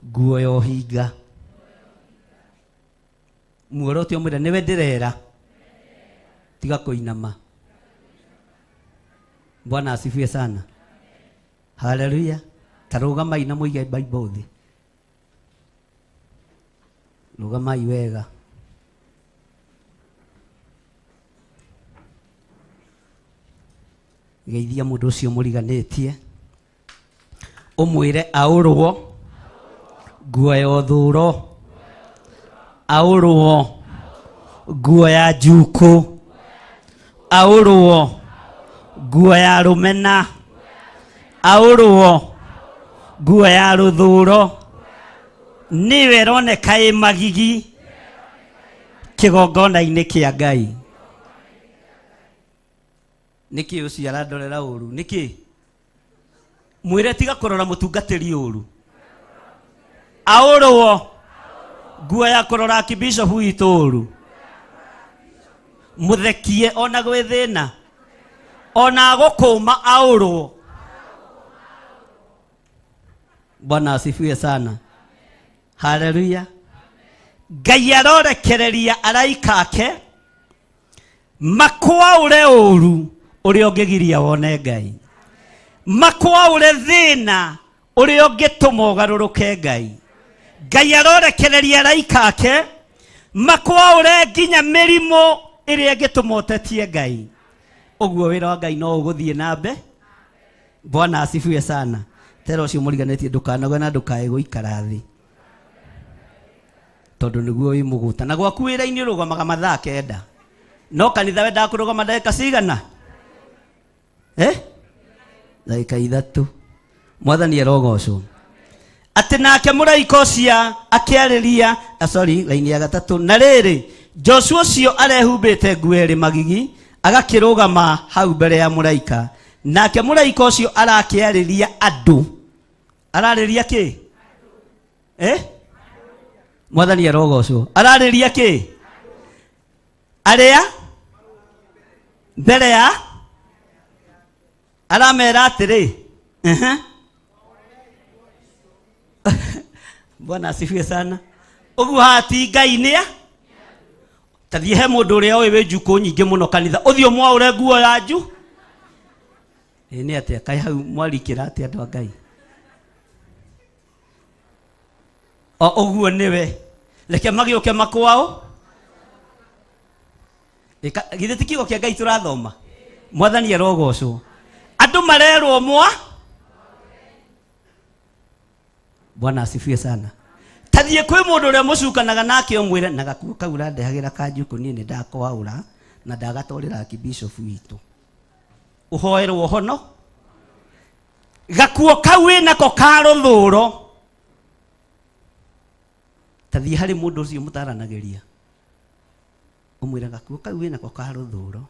nguo ya ũhinga. Muorote ũmwĩre nĩwe ndĩrera, tiga kũinama. Bwana asifiwe sana. Haleluya. Ta rũgamai na mũige Bible thĩ. Rũgamai wega. Geithia mũndũ ũcio mũriganĩtie, ũmwĩre aũrwo nguo ya ũthũro, aũrwo nguo ya njukũ, aũrwo nguo ya rũmena, aũrwo nguo ya rũthũro. Nĩwe ĩroneka ĩ magigi kĩgongona-inĩ kĩa Ngai. Nĩkĩ ũcio arandorera ũru? Nĩkĩ? Mwĩre tiga kũrora mũtungatĩri ũru. Aũrwo nguo ya kũrora akibishopu witũ ũru. Mũthekie ona gwĩ thĩna, ona gũkũma aũrwo. Bwana asifiwe sana. Haleluya. Ngai arorekereria araika ake makwaũre ũru ũrĩa ũngĩgiria wone Ngai, makwaũre thĩna ũrĩa ũngĩtũma ũgarũrũke Ngai. Ngai arorekereria araika ake makwaũre nginya mĩrimũ ĩrĩa ĩngĩtũma ũtetie Ngai. Ũguo wĩra wa Ngai no ũgũthiĩ na mbere. Bwana asifiwe sana. Tera ũcio mũriganĩtie ndũkanoge na ndũkae gũikara thĩ, tondũ nĩguo wĩ mũgũta. Na gwaku wĩra-inĩ ũrũgamaga mathaa 9, no kanitha wendaga kũrũgama ndagĩka cigana? Ndagĩka 3. Mwathani arogocwo. Atĩ nake mũraika ũcio akĩarĩria, sorry, laini ya 3. Na rĩrĩ, Joshua ũcio arehumbĩte nguo ĩrĩ magigi, Agakĩrũgama hau mbere ya mũraika, nake mũraika ũcio arakĩarĩria andũ. Ararĩria kĩ? Eh? Mwathani arogocwo. Ararĩria kĩ? Arĩa mbere ya aramera atĩrĩ, ehe. Bwana asifiwe sana. Ũguo haha ti Ngai nĩa tathiĩ he mũndũ ũrĩa ũĩ wĩ njukũ nyingĩ mũno kanitha, ũthiĩ ũmwaũre nguo ya nju. Ĩ nĩ atĩa kaĩ hau mwarikĩra atĩa andũ a Ngai? O ũguo nĩwe, reke magĩũke makwao. Githĩ ti kiugo kĩa Ngai tũrathoma? Mwathani arogocwo. Andũ marerwo mwa Bwana asifiwe sana. Tathiĩ kwĩ mũndũ ũrĩa mũcukanaga nake ũmwĩre na gakuo kau ũrandehagĩra ka njukũ niĩ nĩ ndakwaũra na ndagatwarĩra akibishofu witũ. Ũhoerwo ũhono. Gakuo kau wĩnako ka rũthũro. Tathiĩ harĩ mũndũ ũcio mũtaranagĩria. Ũmwĩre gakuo kau wĩnako ka rũthũro.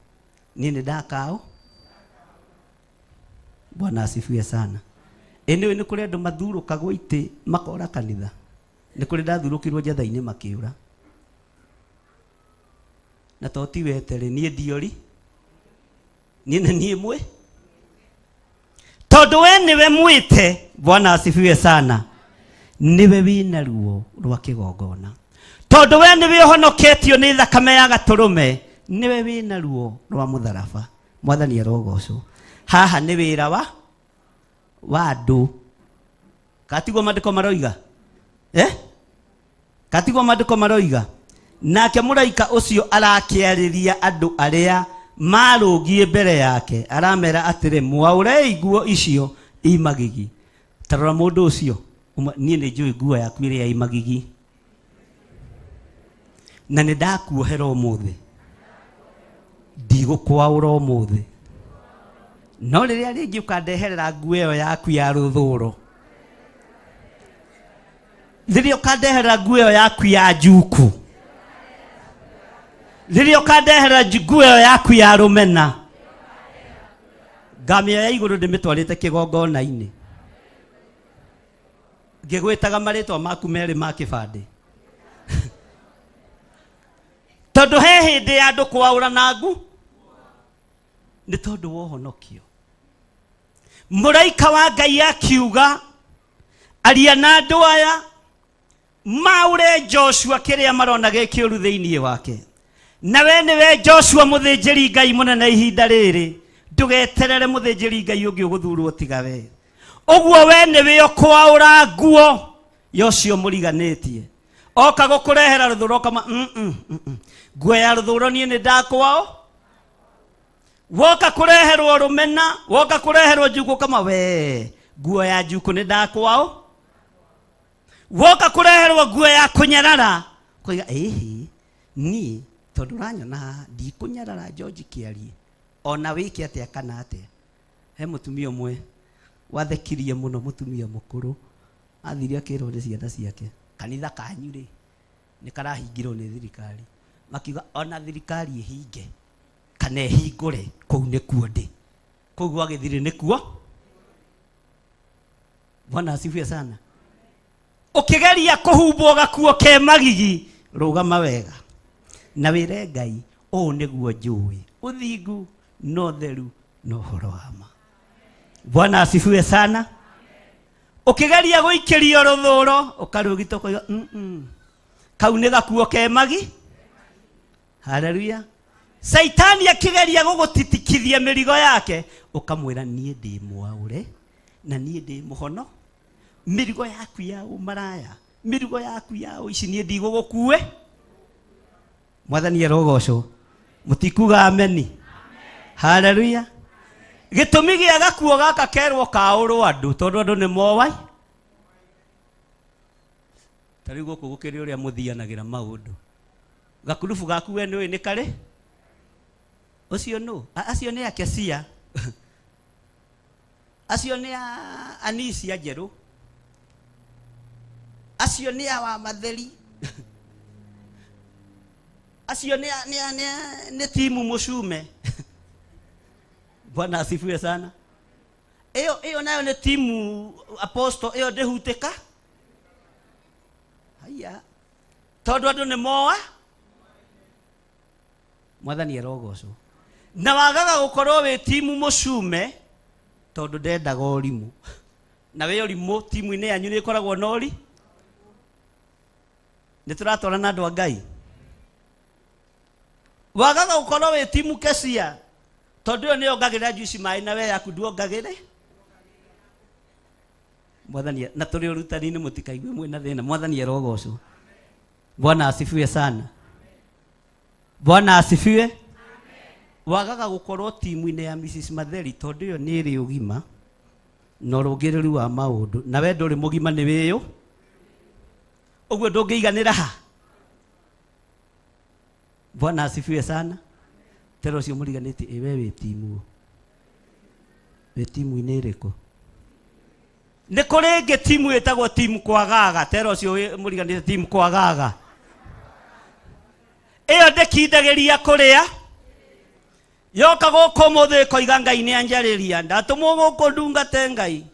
Niĩ nĩ ndakaũ. Bwana asifiwe sana. Anyway, nĩ kũrĩ andũ mathurũkagwo itĩ makora kanitha. Nĩ kũrĩ ndathurũkirwo njatha-inĩ makĩũra. Na to ti wete rĩ, niĩ ndiori. Niĩ nĩ niĩ mwĩ. Tondũ we nĩwe mwĩte, Bwana asifiwe sana. Nĩwe wĩna ruo rwa kĩgongona. Tondũ we nĩwe ũhonoketio nĩ thakame ya gatũrũme, nĩwe wĩna ruo rwa mũtharaba. Mwathani arogocwo. Haha nĩ wĩra wa andũ. Katiguo maandĩko maroiga? Eh? Katiguo maandĩko maroiga? Nake mũraika ũcio arakĩarĩria andũ arĩa marũngiĩ mbere yake, aramera atĩrĩ, mwaũrei nguo icio i magigi. Ta rora mũndũ ũcio, niĩ nĩ njũĩ nguo yaku ĩrĩa i magigi. Na nĩ ndakuohera ũmũthĩ. Ndigũkwaũra ũmũthĩ. No rĩrĩa rĩngĩ ũkandeherera nguo ĩyo yaku ya rũthũro. Rĩrĩa ũkandeherera nguo ĩyo yaku ya njuku. Rĩrĩa ũkandeherera nguo ĩyo yaku ya rũmena. Ngamĩoya igũrũ ndĩmĩtwarĩte kĩgongona-inĩ. Ngĩgwĩtaga marĩtwa maku merĩ ma kĩbandĩ. Tondũ he hĩndĩ ya andũ kwaũra na ngu, nĩ tondũ wa ũhonokio. Mũraika wa Ngai akiuga, aria na andũ aya, maũre Joshua kĩrĩa marona gĩ kĩũru thĩinĩ wake. Na we nĩwe Joshua mũthĩnjĩri Ngai mũnene ihinda rĩrĩ, ndũgeterere mũthĩnjĩri Ngai ũngĩ ũgũthurwo tiga we. Ũguo we nĩwe ũkwaũra nguo ya ũcio mũriganĩtie. Oka gũkũrehera rũthũro ũkama, Nguo ya rũthũro niĩ nĩ ndakwao. Woka kũreherwo rũmena, woka kũreherwo njukũ ũkama, we nguo ya njukũ nĩ ndakwao. Woka kũreherwo nguo ya kũnyarara, ũkoiga ĩhĩ, niĩ tondũ ũranyona haha ndikũnyarara George Kĩarie, ona wĩke atĩa kana atĩa. He mũtumia ũmwe wathekirie mũno, mũtumia mũkũrũ, athire akĩrwo nĩ ciana ciake, kanitha kanyu rĩ nĩ karahingirwo nĩ thirikari. Makiuga ona thirikari ĩhinge kana ĩhingũre, kũu nĩkuo ndĩ. Kũu gwa gĩthirĩ nĩkuo. Bwana asifiwe sana. Ũkĩgeria kũhumbwo gakuo ke magigi, rũgama wega na wĩre Ngai, ũũ nĩguo njũĩ, ũthingu na ũtheru na ũhoro wa ma. Bwana asifiwe sana. Ũkĩgeria gũikĩrio rũthũro, ũkarũgita ũkoiga, Kau nĩ gakuo ke magi. Haleluya. Saitani akĩgeria gũgũtitikithia mĩrigo yake, ũkamwĩra niĩ ndĩ mwaũre na niĩ ndĩ mũhono. Mĩrigo yaku ya ũmaraya, mĩrigo yaku ya ũici, niĩ ndigũgũkue. Mwathani arogocwo. Mũtikuga ameni. Haleluya. Gĩtũmi gĩa gakuo gaka kerwo kaũrwo andũ, tondũ andũ nĩ mowai. Ta rĩu gũkũ gũkĩrĩ ũrĩa mũthianagĩra maũndũ. Gakurubu gaku we nĩũĩ nĩ karĩ? Ũcio nũ? Acio nĩ akecia. Acio nĩ anisia njerũ. Acio nĩ a wamatheri. Acio nĩ timu mũcume. Bwana asifiwe sana. Ĩyo ĩyo nayo nĩ timu apostle, ĩyo ndĩhutĩka. Haiya, tondũ andũ nĩ moa. Mwathani arogocwo. Na wagaga gũkorwo wĩ timu mũcume tondũ ndendaga ũrimũ. Na wĩ ũrimũ timu-inĩ yanyu nĩ ĩkoragwo na ũri. Nĩ tũratwarana andũ a Ngai. Wagaga gũkorwo wĩ timu kecia tondũ ĩyo nĩyongagĩrĩra juici maĩ na we yaku nduongagĩre. Mwathani, na tũrĩ ũrutani-inĩ mũtikaigue mwĩna thĩna. Mwathani arogocwo. Bwana asifiwe sana. Bwana asifiwe. Wagaga gũkorwo timu-inĩ ya Mrs. Matheri tondũ ĩyo nĩ ĩrĩ ũgima na ũrũngĩrĩru wa maũndũ, na we ndũrĩ mũgima nĩ wĩyũ, ũguo ndũngĩiganĩra ha. Bwana asifiwe sana. Tera ũcio mũriganĩtie, ĩ we wĩ timu wĩ timu-inĩ ĩrĩkũ? Nĩ kũrĩ ĩngĩ timu ĩtagwo timu kwagaga. Tera ũcio mũriganĩtie timu kwagaga. Ĩyo ndĩkindagĩria kũrĩa. Yoka gũkũ ũmũthĩ ĩkoiga Ngai nĩ anjarĩria, ndatũmwo gũkũ ndungate Ngai.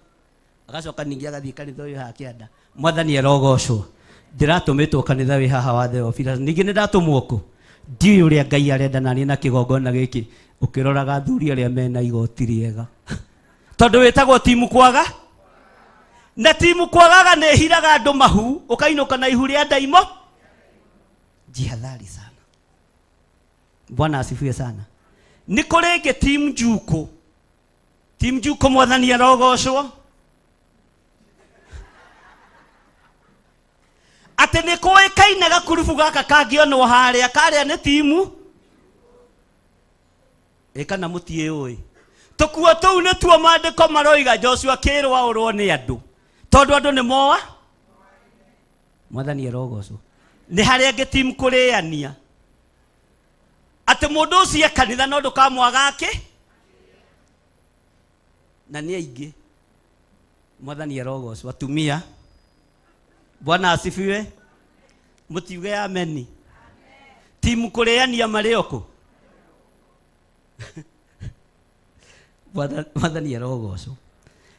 Agacoka ningĩ agathiĩ kanitha ũyũ haha kĩanda. Mwathani arogocwo. Ndĩratũmĩtwo kanitha wĩ haha wa Theophilus. Ningĩ nĩ ndatũmwo kũ? Ndiũĩ ũrĩa Ngai arenda naniĩ na kĩgongona gĩkĩ. Ũkĩroraga athuri arĩa mena igoti rĩega. Tondũ wĩtagwo timu kwaga. Na timu kwagaga nĩ ĩhiraga andũ mahu, ũkainũka na ihu rĩa ndaimo. Jihadhari sana. Bwana asifiwe sana. Nĩ kũrĩ ĩngĩ timu njukũ. Timu njukũ mwathani arogocwo. Atĩ nĩ kũĩkaine gakurubu gaka kangĩonwo harĩa, karĩa nĩ timu. Ĩ kana mũtiĩũĩ. Tũkuo tũu nĩtuo maandĩko maroiga Joshua kĩrwa ũrwo nĩ andũ. Tondũ andũ nĩ moa. Mwathani arogocwo. Nĩ harĩa angĩ timu kũrĩania. Atĩ mũndũ ũcio e kanitha no ndũkamwaga akĩ. Na nĩ aingĩ. Mwathani arogocwo. Atumia. Bwana asifiwe. Mũtiuge ameni. Timu kũrĩania marĩ o kũ? Mwathani arogocwo.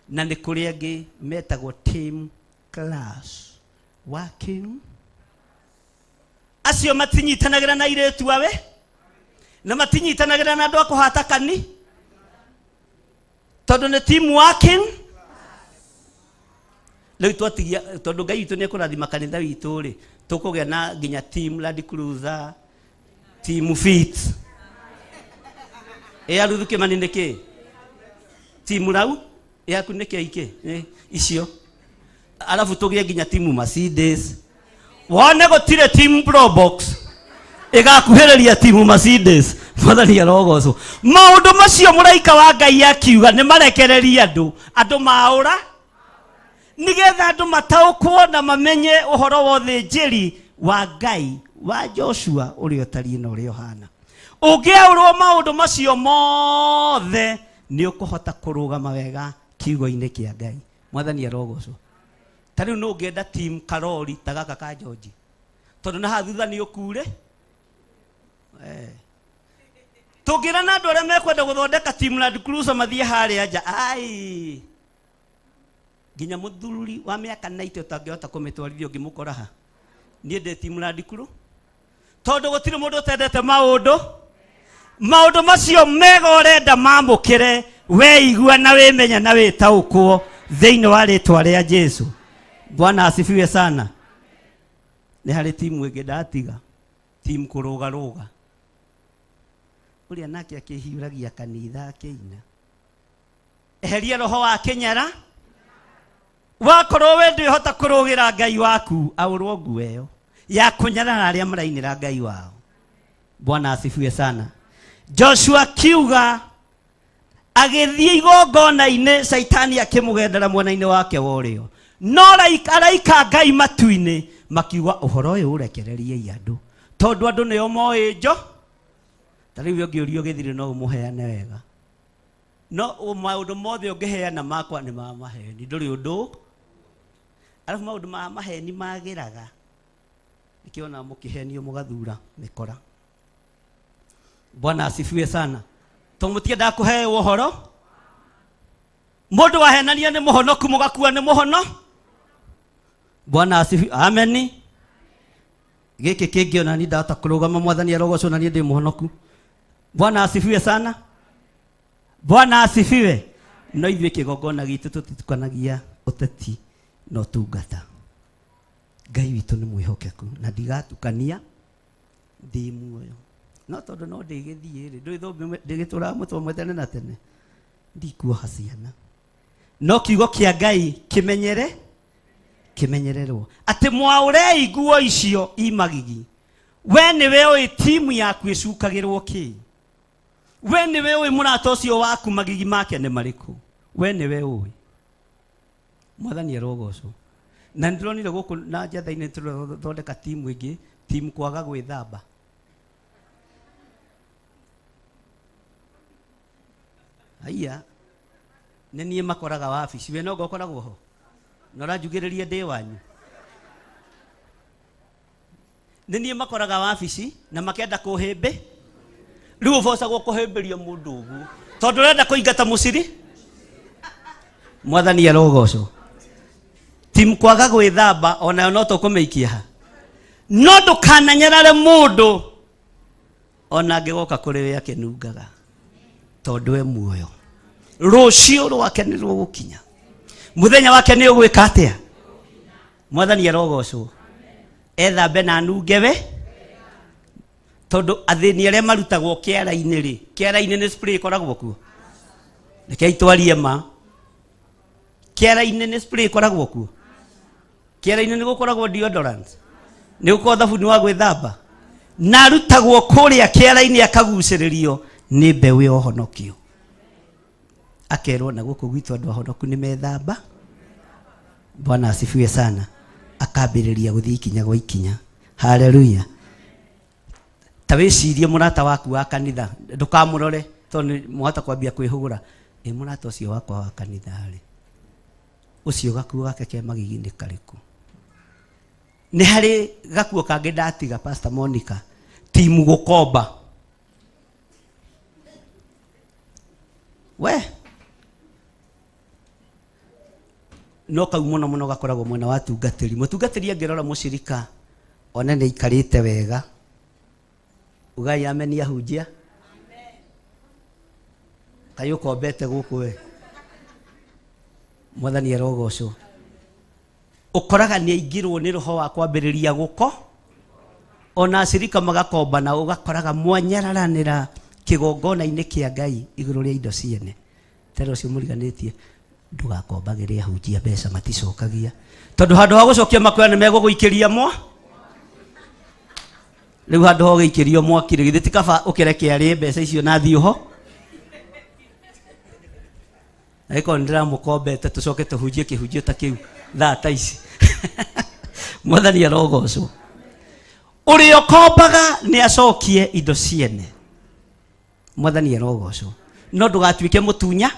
Na nĩ kũrĩ angĩ metagwo team class working. Acio matinyitanagĩra na airĩtu awe, na matinyitanagĩra na andũ a kũhata kani, tondũ nĩ team working. Rĩu twatigia, tondũ Ngai witũ nĩ ekũrathima kanitha witũ rĩ, tũkũgĩa na nginya team Land Cruiser, team Fit. Ĩ ya Ruthu Kĩmani nĩ kĩ? Team Rau, yaku nĩ kĩ ikĩ? Ĩ, icio. Alafu tũgĩe nginya team Mercedes. Wone gũtirĩ team Probox ĩgakuhĩrĩria team Mercedes. Mwathani arogocwo. Maũndũ macio mũraika wa Ngai akiuga nĩ marekererie andũ, andũ maũra nĩgetha andũ mataũkwo na mamenye ũhoro wa ũthĩnjĩri wa Ngai wa Joshua ũrĩa ũtariĩ na ũrĩa ũhana. Ũngĩaũrwo maũndũ macio mothe nĩ ũkũhota kũrũgama wega kiugo-inĩ kĩa Ngai. Mwathani arogocwo. Ta rĩu nũ ũngĩenda team karori ta gaka ka George? Tondũ na haha thutha nĩ ũkure. Tũngĩra na andũ arĩa mekwenda gũthondeka team Land Cruiser mathiĩ harĩa nja. Ai. Nginya mũthuri wa mĩaka 90 ũtangĩhota kũmĩtwarithia ũngĩmũkora ha. Niĩ ndĩ team Land Cruiser. Tondũ gũtirĩ mũndũ ũtendete maũndũ. Maũndũ macio mega ũrenda mamũkĩre, weigua na wĩmenya na wĩtaũkwo thĩinĩ wa rĩtwa rĩa Jesu. Bwana asifiwe sana. Nĩ harĩ timu ĩngĩ ndatiga, timu kũrũgarũga. Ũrĩa nake akĩhiũragia kanitha akĩina. Eheria roho wa kĩnyara. Wakorwo we ndwĩhota kũrũgĩra Ngai waku, aũrwo nguo ĩyo ya kũnyarara arĩa marainĩra Ngai wao. Bwana asifiwe sana. Joshua akiuga agĩthiĩ igongona-inĩ, Shaitani akĩmũgendera mwena-inĩ wake wa ũrĩo. No araika Ngai matu-inĩ makiuga ũhoro ũyũ ũrekereriei andũ, tondũ andũ nĩo moĩ njo. Ta rĩu ũngĩũrio gĩthirĩ no ũmũheane wega, no maũndũ mothe ũngĩheana makwa nĩ ma maheni, ndũrĩ ũndũ. Arabu maũndũ ma maheni magĩraga, nĩkĩo ona mũkĩhenio mũgathura mĩkora. Bwana asifiwe sana. To mũtiendaga kũheo ũhoro. Mũndũ wahenania nĩ mũhonoku mũgakua nĩ mũhono. Bwana asifi. Ameni. Gĩkĩ kĩngĩ ona niĩ ndahota kũrũgama mwathani arogocwo na niĩ ndĩ mũhonoku. Bwana asifiwe sana. Bwana asifiwe. No ithuĩ kĩgongona gitũ tũtitukanagia ũteti na ũtungata. Ngai witũ nĩ mwĩhokeku na ndigatukania ndĩ muoyo. No tondũ no ndĩgĩthiĩ rĩ, ndũĩ thũmbĩ ndĩgĩtũraga mũtwe ũmwe tene na tene, ndikuoha ciana. No kiugo kĩa Ngai kĩmenyere kĩmenyererwo atĩ mwaũrei nguo icio i magigi. We nĩwe ũĩ timu yaku ĩcukagĩrwo kĩ. We nĩwe ũĩ mũrata ũcio waku magigi make nĩ marĩkũ. We nĩwe ũĩ. Mwathani arogocwo. Na nĩndĩronire gũkũ na njatha-inĩ tũrathondeka timu ĩngĩ, timu kwaga gwĩthamba. Haiya, nĩ niĩ makoraga wabici, we nonga ũkoragwo ho? Na ũranjugĩrĩria ndĩ wanyu. Nĩ niĩ makoraga wabici na makenda kũhĩmbĩ. Rĩu ũbocagwo kũhĩmbĩria mũndũ ũguo tondũ ũrenda kũingata mũciri. Mwathani arogocwo. Timu kwaga gwĩthamba onayo no tũkũmĩikia ha. No ndũkananyarare mũndũ ona angĩgoka kũrĩ we akĩnungaga, tondũ e muoyo. Rũciũ rwake nĩ rũgũkinya, mũthenya wake nĩ ũgwĩka atĩa? Mwathani arogocwo. Ethambe na anunge we, tondũ athĩni arĩa marutagwo kĩara-inĩ rĩ, kĩara-inĩ nĩ spray ĩkoragwo kuo. Rekei twarie ma, kĩara-inĩ nĩ spray ĩkoragwo kuo. Kĩara-inĩ nĩ gũkoragwo deodorant, nĩ gũkoragwo thabuni wa gwĩthamba, na arutagwo kũrĩa kĩara-inĩ akagucĩrĩrio nĩ mbeũ ya ũhonokio, akerwo na gũkũ gwitũ andũ ahonoku nĩ methamba. Bwana asifiwe sana. Akambĩrĩria gũthiĩ ikinya gwa ikinya. Haleluya. Ta wĩcirie mũrata waku wa kanitha, ndũkamũrore tondũ mwahota kwambia kwĩhũgũra. Ĩ mũrata ũcio wakwa wa kanitha rĩ, ũcio gakuo gake ke magigi nĩ karĩkũ? Nĩ harĩ gakuo kangĩ ndatiga Pastor Monica, timu gũkomba. We no kau mũno mũno gakoragwo mwena wa tungatĩri. Mũtungatĩri angĩrora mũcirika one nĩ aikarĩte wega, ugai ameni ahunjia. Kaĩ ũkombete gũkũ we? Mwathani arogocwo. Ũkoraga nĩ aingĩrwo nĩ roho wa kwambĩrĩria gũko, ona acirika magakombana, ũgakoraga mwanyararanĩra kĩgongona-inĩ kĩa Ngai igũrũ rĩa indo ciene. Tera ũcio mũriganĩtie, ndũgakombagĩre ahunjia mbeca, maticokagia, tondũ handũ ha gũcokia makwĩra nĩ megũgũikĩria mwa. Rĩu handũ ha ũgĩikĩrio mwaki rĩ, githĩ ti kaba ũkĩreke arĩe mbeca icio na thiĩ ho? Angĩkorwo nĩ ndĩramũkombete, tũcoke tũhunjie kĩhunjio ta kĩu thaa ta ici. Mwathani arogocwo. Ũrĩa ũkombaga nĩ acokie indo ciene. Mwathani arogocwo. No ndũgatuĩke mũtunya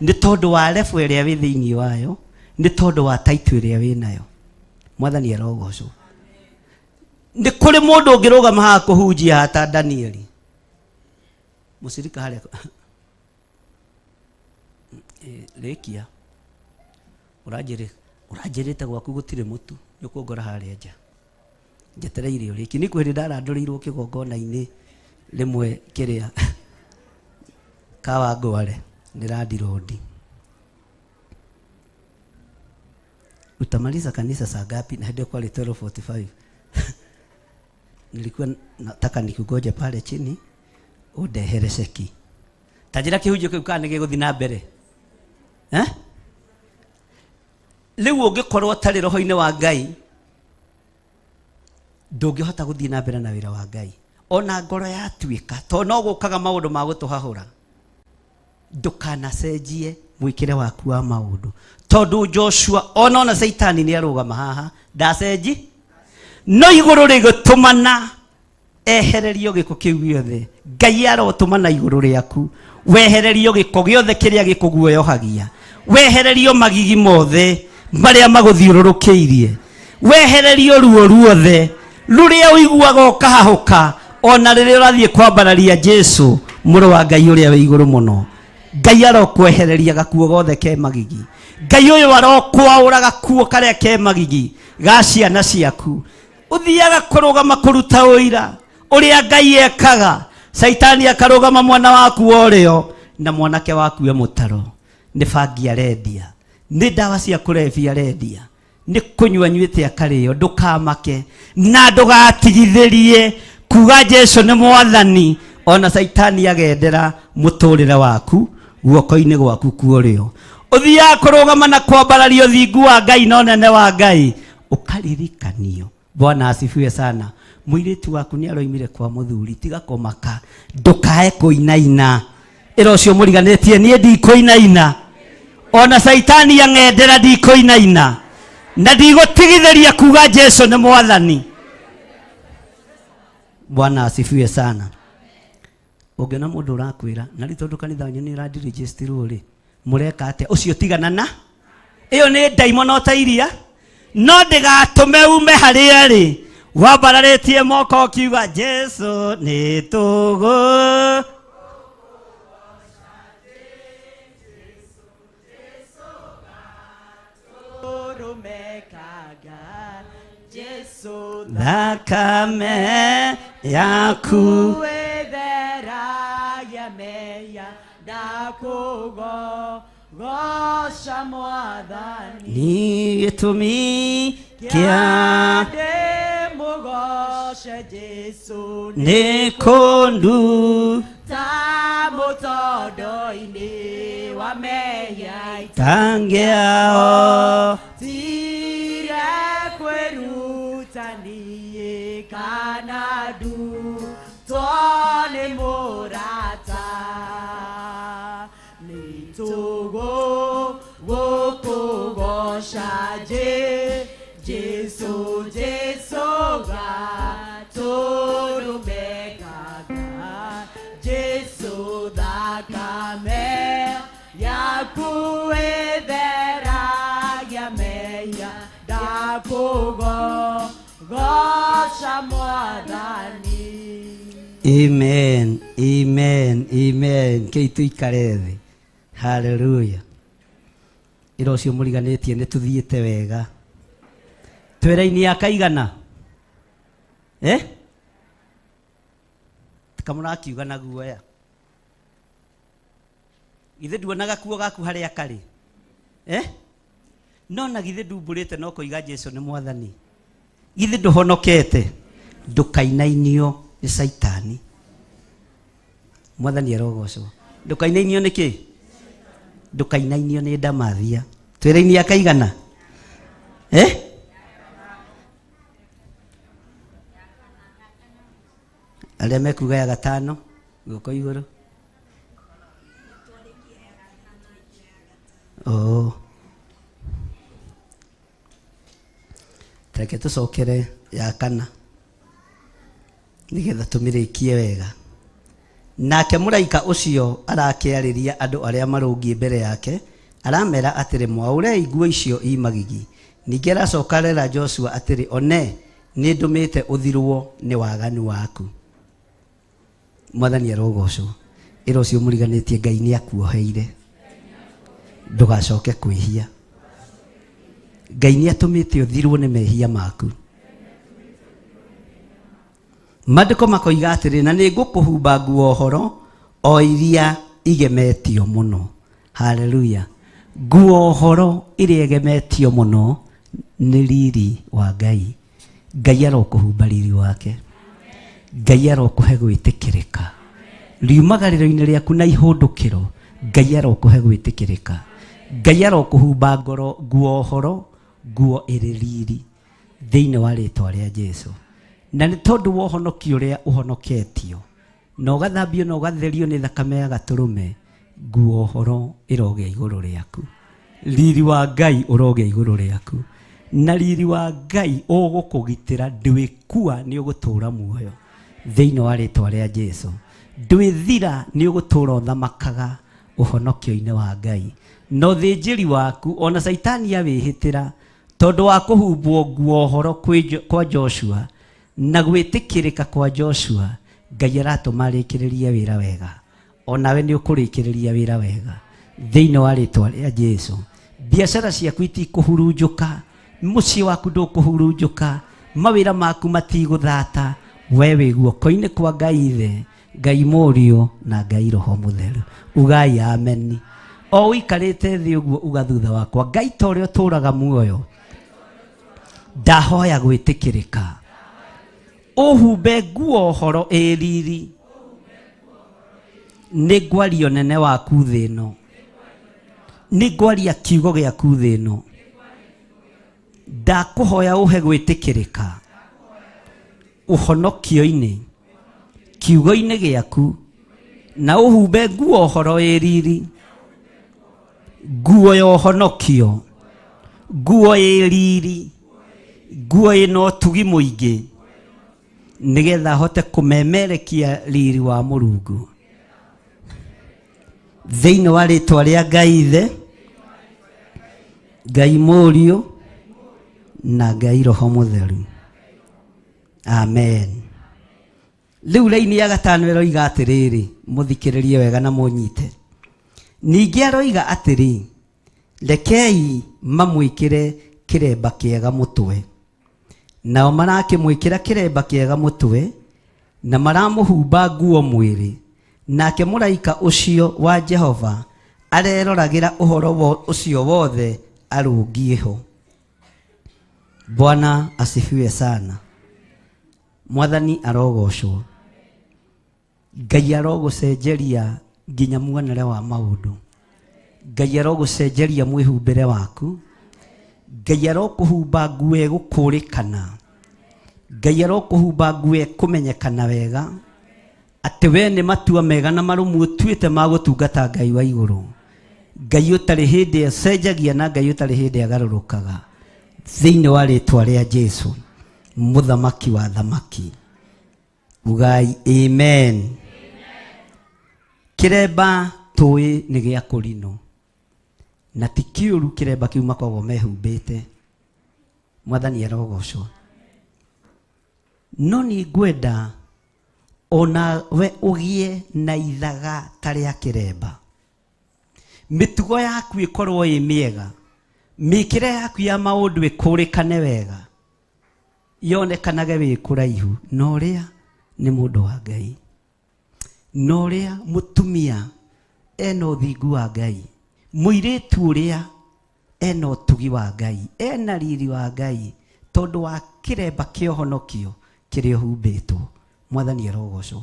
nĩ tondũ wa level ĩrĩa wĩ thĩinĩ wayo, nĩ tondũ wa title ĩrĩa wĩ nayo. Mwathani arogocwo. Nĩ kũrĩ mũndũ ũngĩrũgama haha kũhunjia hata Danieli. Mũcirika harĩa rĩkia ũranjĩrĩte gwaku gũtirĩ mũtu, nĩ ũkũngora harĩa nja. Njetereire ũrĩkie. Nĩ kwĩ hĩndĩ ndarandũrĩirwo kĩgongona-inĩ rĩmwe kĩrĩa Kawangware nĩ landirondi. Utamaliza kanisa saa ngapi? Na hĩndĩ ĩyo kwarĩ 12:45. Nilikuwa nataka nikungoje pale chini undehere ceki. Ta njĩra kĩhunjio kĩu kana nĩ gĩgũthiĩ na mbere. Rĩu ũngĩkorwo ũtarĩ roho-inĩ wa Ngai, ndũngĩhota gũthiĩ na mbere na wĩra wa Ngai. Ona ngoro yatuĩka, tondũ no gũkaga maũndũ ma gũtũhahũra. Ndũkanacenjie mwĩkĩre waku wa maũndũ, tondũ Joshua ona Caitani nĩ arũgama haha, ndacenji. No igũrũ rĩgĩtũmana ehererio gĩko kĩu gĩothe. Ngai arotũmana igũrũ rĩaku, wehererio gĩko gĩothe kĩrĩa gĩkũguoyohagia, wehererio magigi mothe marĩa magũthiũrũrũkĩirie, wehererio ruo ruothe rũrĩa ũiguaga ũkahahũka ona rĩrĩa ũrathiĩ kwambararia Jesu. Mũrũ wa Ngai ũrĩa wĩ igũrũ mũno. Ngai arokwehereria gakuo gothe ke magigi. Ngai ũyũ arokwaũra gakuo karĩa ke magigi ga ciana ciaku. Ũthiaga kũrũgama kũruta ũira ũrĩa Ngai ekaga. Caitani akarũgama mwana waku wa ũrĩo na mwanake waku e mũtaro. Nĩ bangi arendia, nĩ ndawa cia kũrebia arendia, nĩ kũnyua anyuĩte akarĩo. Ndũkamake na ndũgatigithĩrie kuga Jesu nĩ mwathani, ona Caitani agendera mũtũrĩre waku guoko-inĩ gwaku kuorĩo. Ũthiaga kũrũgama na kwambararia ũthingu wa Ngai na ũnene wa Ngai, ũkaririkanio. Bwana asifiwe sana. Mũirĩtu waku nĩ aroimire kwa mũthuri, tiga kũmaka, ndũkae kũinaina. Ĩra ũcio mũriganĩtie, niĩ ndikũinaina, ona Caitani ang'endera ndikũinaina, na ndigũtigithĩria kuga Jesu nĩ mwathani. Bwana asifiwe sana. Ũngĩona mũndũ ũrakwĩra na rĩu tondũ kanitha wanyu nĩ ũrandirĩgĩstirwo rĩ, mũreka atĩa? Ũcio tigana na ĩyo, nĩ ndaimono ta iria, no ndĩgatũme ume harĩa rĩ wambararĩtie moko ũkiuga Jesu nĩ tũgũ. Thakame yaku wĩtheragia mehia, ndakũgoca mwathani. Nĩ gĩtũmi kĩa ndĩmũgoce Jesu nĩ kũndu ta mũtondo-inĩ wa mehia tangĩao tire kwĩruta niĩ kana ndutwo nĩ mũrata, nĩ tũgũ gũkũgoca Jesu, Jesu gatũrũme kaga, Jesu thakame yaku ĩtheragia mehia, ndakũgoca mwathani. Amen, amen, amen. Kei tuikare thĩ. Haleluya. Ĩra ũcio mũriganĩtie nĩ tũthiĩte wega. Twĩra-inĩ ya kaigana, eh? Kamũrakiuga na guoya, githĩ nduona gakuo gaku harĩa karĩ, eh? No na githĩ ndumbũrĩte no kũiga Jesu nĩ mwathani? Githĩ ndũhonokete? Ndũkainainio nĩ Caitani. Mwathani arogocwo. Ndũkainainio nĩ kĩ? Ndũkainainio nĩ ndamathia. Twĩra-inĩ ya kaigana, eh? Arĩa mekuga ya gatano, guoko igũrũ. Oh. Reke tũcokere ya kana nĩgetha tũmĩrĩkie wega. Nake mũraika ũcio arakĩarĩria andũ arĩa marũngiĩ mbere yake, aramera atĩrĩ, mwaũrei nguo icio i magigi. Ningĩ aracoka arera Joshua atĩrĩ, one, nĩ ndũmĩte ũthirwo nĩ waganu waku. Mwathani arogocwo. Ĩra ũcio mũriganĩtie, Ngai nĩ akuoheire, ndũgacoke kwĩhia. Ngai nĩ atũmĩte ũthirwo nĩ mehia maku. Maandĩko makoiga atĩrĩ, na nĩ ngũkũhumba nguo horo o iria igemetio mũno. Haleluya. Nguo horo iria igemetio mũno nĩ riri wa Ngai. Ngai arokũhumba riri wake. Ngai arokũhe gwĩtĩkĩrĩka riumagarĩro-inĩ rĩaku na ihũndũkĩro. Ngai arokũhe gwĩtĩkĩrĩka. Ngai arokũhumba ngoro nguo horo, nguo ĩrĩ riri, thĩinĩ wa rĩtwa rĩa Jesu. Na nĩ tondũ wa ũhonokio ũrĩa ũhonoketio na ũgathambio na ũgatherio nĩ thakame ya gatũrũme, nguo horo ĩrogĩa igũrũ rĩaku, riri wa Ngai ũrogĩa igũrũ rĩaku, na riri wa Ngai ũgũkũgitĩra. Ndwĩkua, nĩ ũgũtũũra muoyo thĩinĩ wa rĩtwa rĩa Jesu. Ndwĩthira, nĩ ũgũtũũra ũthamakaga ũhonokio-inĩ wa Ngai na ũthĩnjĩri waku, ona Caitani awĩhĩtĩra, tondũ wa kũhumbwo nguo horo kwa Joshua na gwĩtĩkĩrĩka kwa Joshua. Ngai aratũma arĩkĩrĩrie wĩra wega. Onawe nĩ ũkũrĩkĩrĩria wĩra wega thĩinĩ wa rĩtwa rĩa Jesu. Biacara ciaku itikũhurunjũka, mũciĩ waku ndũkũhurunjũka, mawĩra maku matigũthata. We wĩ guoko-inĩ kwa Ngai Ithe, Ngai Mũriũ na Ngai Roho Mũtheru. Ugai ameni. O ũikarĩte thĩ ũguo uga thutha wakwa, Ngai ta ũrĩa ũtũũraga muoyo, ndahoya gwĩtĩkĩrĩka, ũhumbe nguo ũhoro ĩ riri, nĩ ngwaria ũnene waku thĩ ĩno, nĩ ngwaria kiugo gĩaku thĩ ĩno, ndakũhoya ũhe gwĩtĩkĩrĩka ũhonokio-inĩ kiugo-inĩ gĩaku, na ũhumbe nguo ũhoro ĩ riri, nguo ya ũhonokio, nguo ĩ riri, nguo ĩna ũtugi mũingĩ, nĩgetha hote kũmemerekia riri wa Mũrungu thĩinĩ wa rĩtwa rĩa Ngai Ithe, Ngai Mũriũ na Ngai Roho Mũtheru. Amen. Rĩu raini ya gatano ĩroiga atĩrĩrĩ, mũthikĩrĩrie wega na mũnyite. Ningĩ aroiga atĩrĩ, rekei mamwĩkĩre kĩremba kĩega mũtwe. Nao marakĩmwĩkĩra kĩremba kĩega mũtwe na maramũhumba nguo mwĩrĩ. Nake mũraika ũcio wa Jehova areroragĩra ũhoro ũcio wothe arũngiĩ ho. Bwana asifiwe sana. Mwathani arogocwo. Ngai arogũcenjeria nginya muonere wa maũndũ. Ngai arogũcenjeria mwĩhumbĩre waku. Ngai arokũhumba nguo ĩgũkũrĩkana. Ngai arokũhumba nguo ĩkũmenyekana wega atĩ we nĩ matua mega na marũmu ũtuĩte ma gũtungata Ngai wa igũrũ. Ngai ũtarĩ hĩndĩ acenjagia na Ngai ũtarĩ hĩndĩ agarũrũkaga. Thĩinĩ wa rĩtwa rĩa Jesu, mũthamaki wa thamaki. Ugai amen. Kĩremba tũĩ nĩ gĩa kũrinũ, na ti kĩũru kĩremba kĩu makoragwo mehumbĩte. Mwathani arogocwo. No nĩ ngwenda ona we ũgĩe na ithaga ta rĩa kĩremba. Mĩtugo yaku ĩkorwo ĩ mĩega, mĩkĩre yaku ya maũndũ ĩkũrĩkane wega, yonekanage wĩ kũraihu na ũrĩa nĩ mũndũ wa Ngai, na ũrĩa mũtumia ena ũthingu wa Ngai, mũirĩtu ũrĩa ena ũtugi wa Ngai, ena riri wa Ngai, tondũ wa kĩremba kĩa ũhonokio kĩrĩa ũhumbĩtwo. Mwathani arogocwo.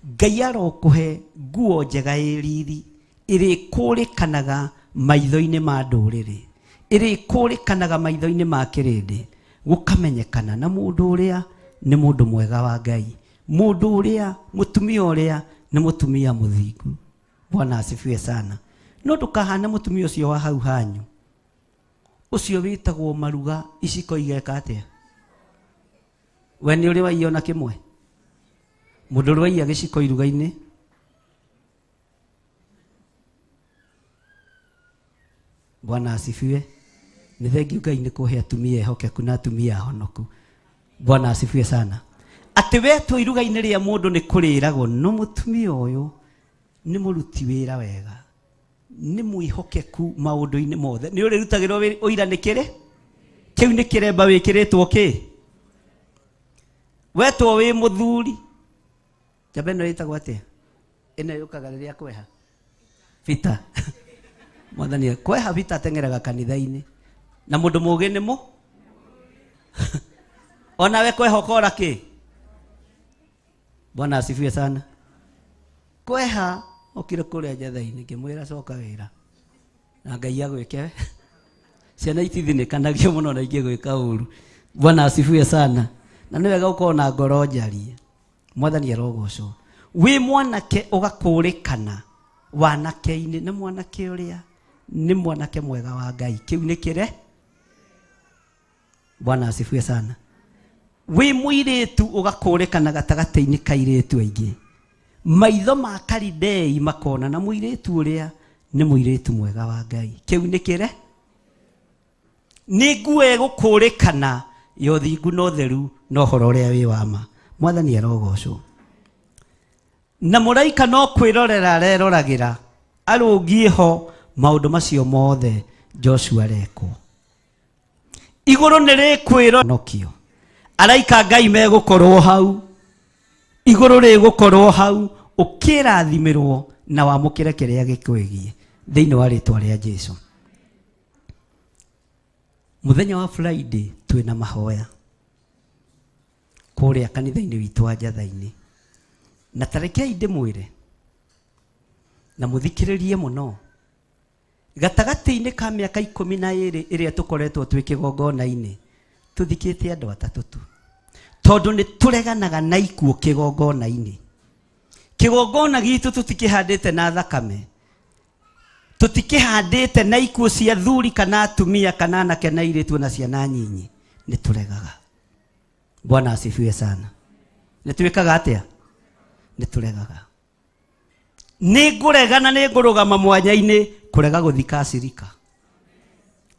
Ngai arokũhe nguo njega ĩ riri, ĩrĩkũrĩkanaga maitho-inĩ ma ndũrĩrĩ, ĩrĩkũrĩkanaga maitho-inĩ ma kĩrĩndĩ, gũkamenyekana na mũndũ ũrĩa nĩ mũndũ mwega wa Ngai, mũndũ ũrĩa mũtumia ũrĩa nĩ mũtumia mũthingu. Bwana asifiwe sana. No ndũkahane mũtumia ũcio wa hau hanyu, ũcio wĩtagwo maruga iciko igeka atĩa? We nĩ ũrĩ waiya ona kĩmwe? Mũndũ ũrĩ waiya gĩciko iruga-inĩ? Bwana asifiwe. Nĩ thengiũ Ngai nĩ kũhe atumia ehokeku na atumia ahonoku. Bwana asifiwe sana. Atĩ wetwo iruga-inĩ rĩa mũndũ nĩ kũrĩragwo, no mũtumia ũyũ nĩ mũruti wĩra wega, nĩ mwĩhokeku maũndũ-inĩ mothe. Nĩ ũrĩrutagĩrwo ũira nĩ kĩrĩ? Kĩu nĩ kĩremba wĩkĩrĩtwo kĩ? Wetwo wĩ mũthuri. Njamba ĩno ĩtagwo atĩa? Ĩno yũkaga rĩrĩa kweha. Vita. Mwathani kweha vita ateng'eraga kanitha-inĩ. Na mũndũ mũũgĩ nĩ mũ? Onawe kweha ũkora kĩ? Bwana asifiwe sana. Kweha okire kũrĩa njatha-inĩ ngĩmwĩra coka wĩra. Na Ngai agwĩke. Ciana itithinĩkanagio mũno na ingĩgwĩka ũru. Bwana asifiwe sana. Na nĩ wega ũkorwo na ngoro njarie. Mwathani arogocwo. Wĩ mwanake ũgakũrĩkana wanake-inĩ, na mwanake ũrĩa nĩ mwanake mwega wa Ngai. Kĩu nĩ kĩre? Bwana asifiwe sana. Wĩ mũirĩtu ũgakũrĩkana gatagatĩ-inĩ ka airĩtu aingĩ. Maitho ma Kalidei makona na mũirĩtu ũrĩa nĩ mũirĩtu mwega wa Ngai. Kĩu nĩ kĩre? Nĩ nguo ĩgũkũrĩkana ya ũthingu na ũtheru na ũhoro ũrĩa wĩ wa ma. Mwathani arogocwo. Na mũraika no kwĩrorera areroragĩra arũngiĩ ho maũndũ macio mothe Joshua arekwo. Igũrũ nĩ rĩkwĩronokio. Araika Ngai megũkorwo hau. Igũrũ rĩgũkorwo hau ũkĩrathimĩrwo na wamũkĩre kĩrĩa gĩkwĩgiĩ thĩinĩ wa rĩtwa rĩa Jesu. Mũthenya wa Friday twĩna mahoya kũrĩa kanitha-inĩ witũ wa Njatha-inĩ. Na tarekei ndĩmwĩre na mũthikĩrĩrie mũno, gatagatĩ-inĩ ka mĩaka 12 ĩrĩa tũkoretwo twĩ kĩgongona-inĩ tũthikĩte andũ atatũ tu, tondũ nĩ tũreganaga na ikuũ kĩgongona-inĩ. Kĩgongona gitũ tũtikĩhandĩte na thakame, tũtikĩhandĩte na ikuũ cia thuri kana atumia kana anake na airĩtu na ciana nyinyi. Nĩ tũregaga. Bwana asifiwe sana. Nĩ twĩkaga atĩa? Nĩ tũregaga. Nĩ ngũregana, nĩ ngũrũgama mwanya-inĩ kũrega gũthika acirika.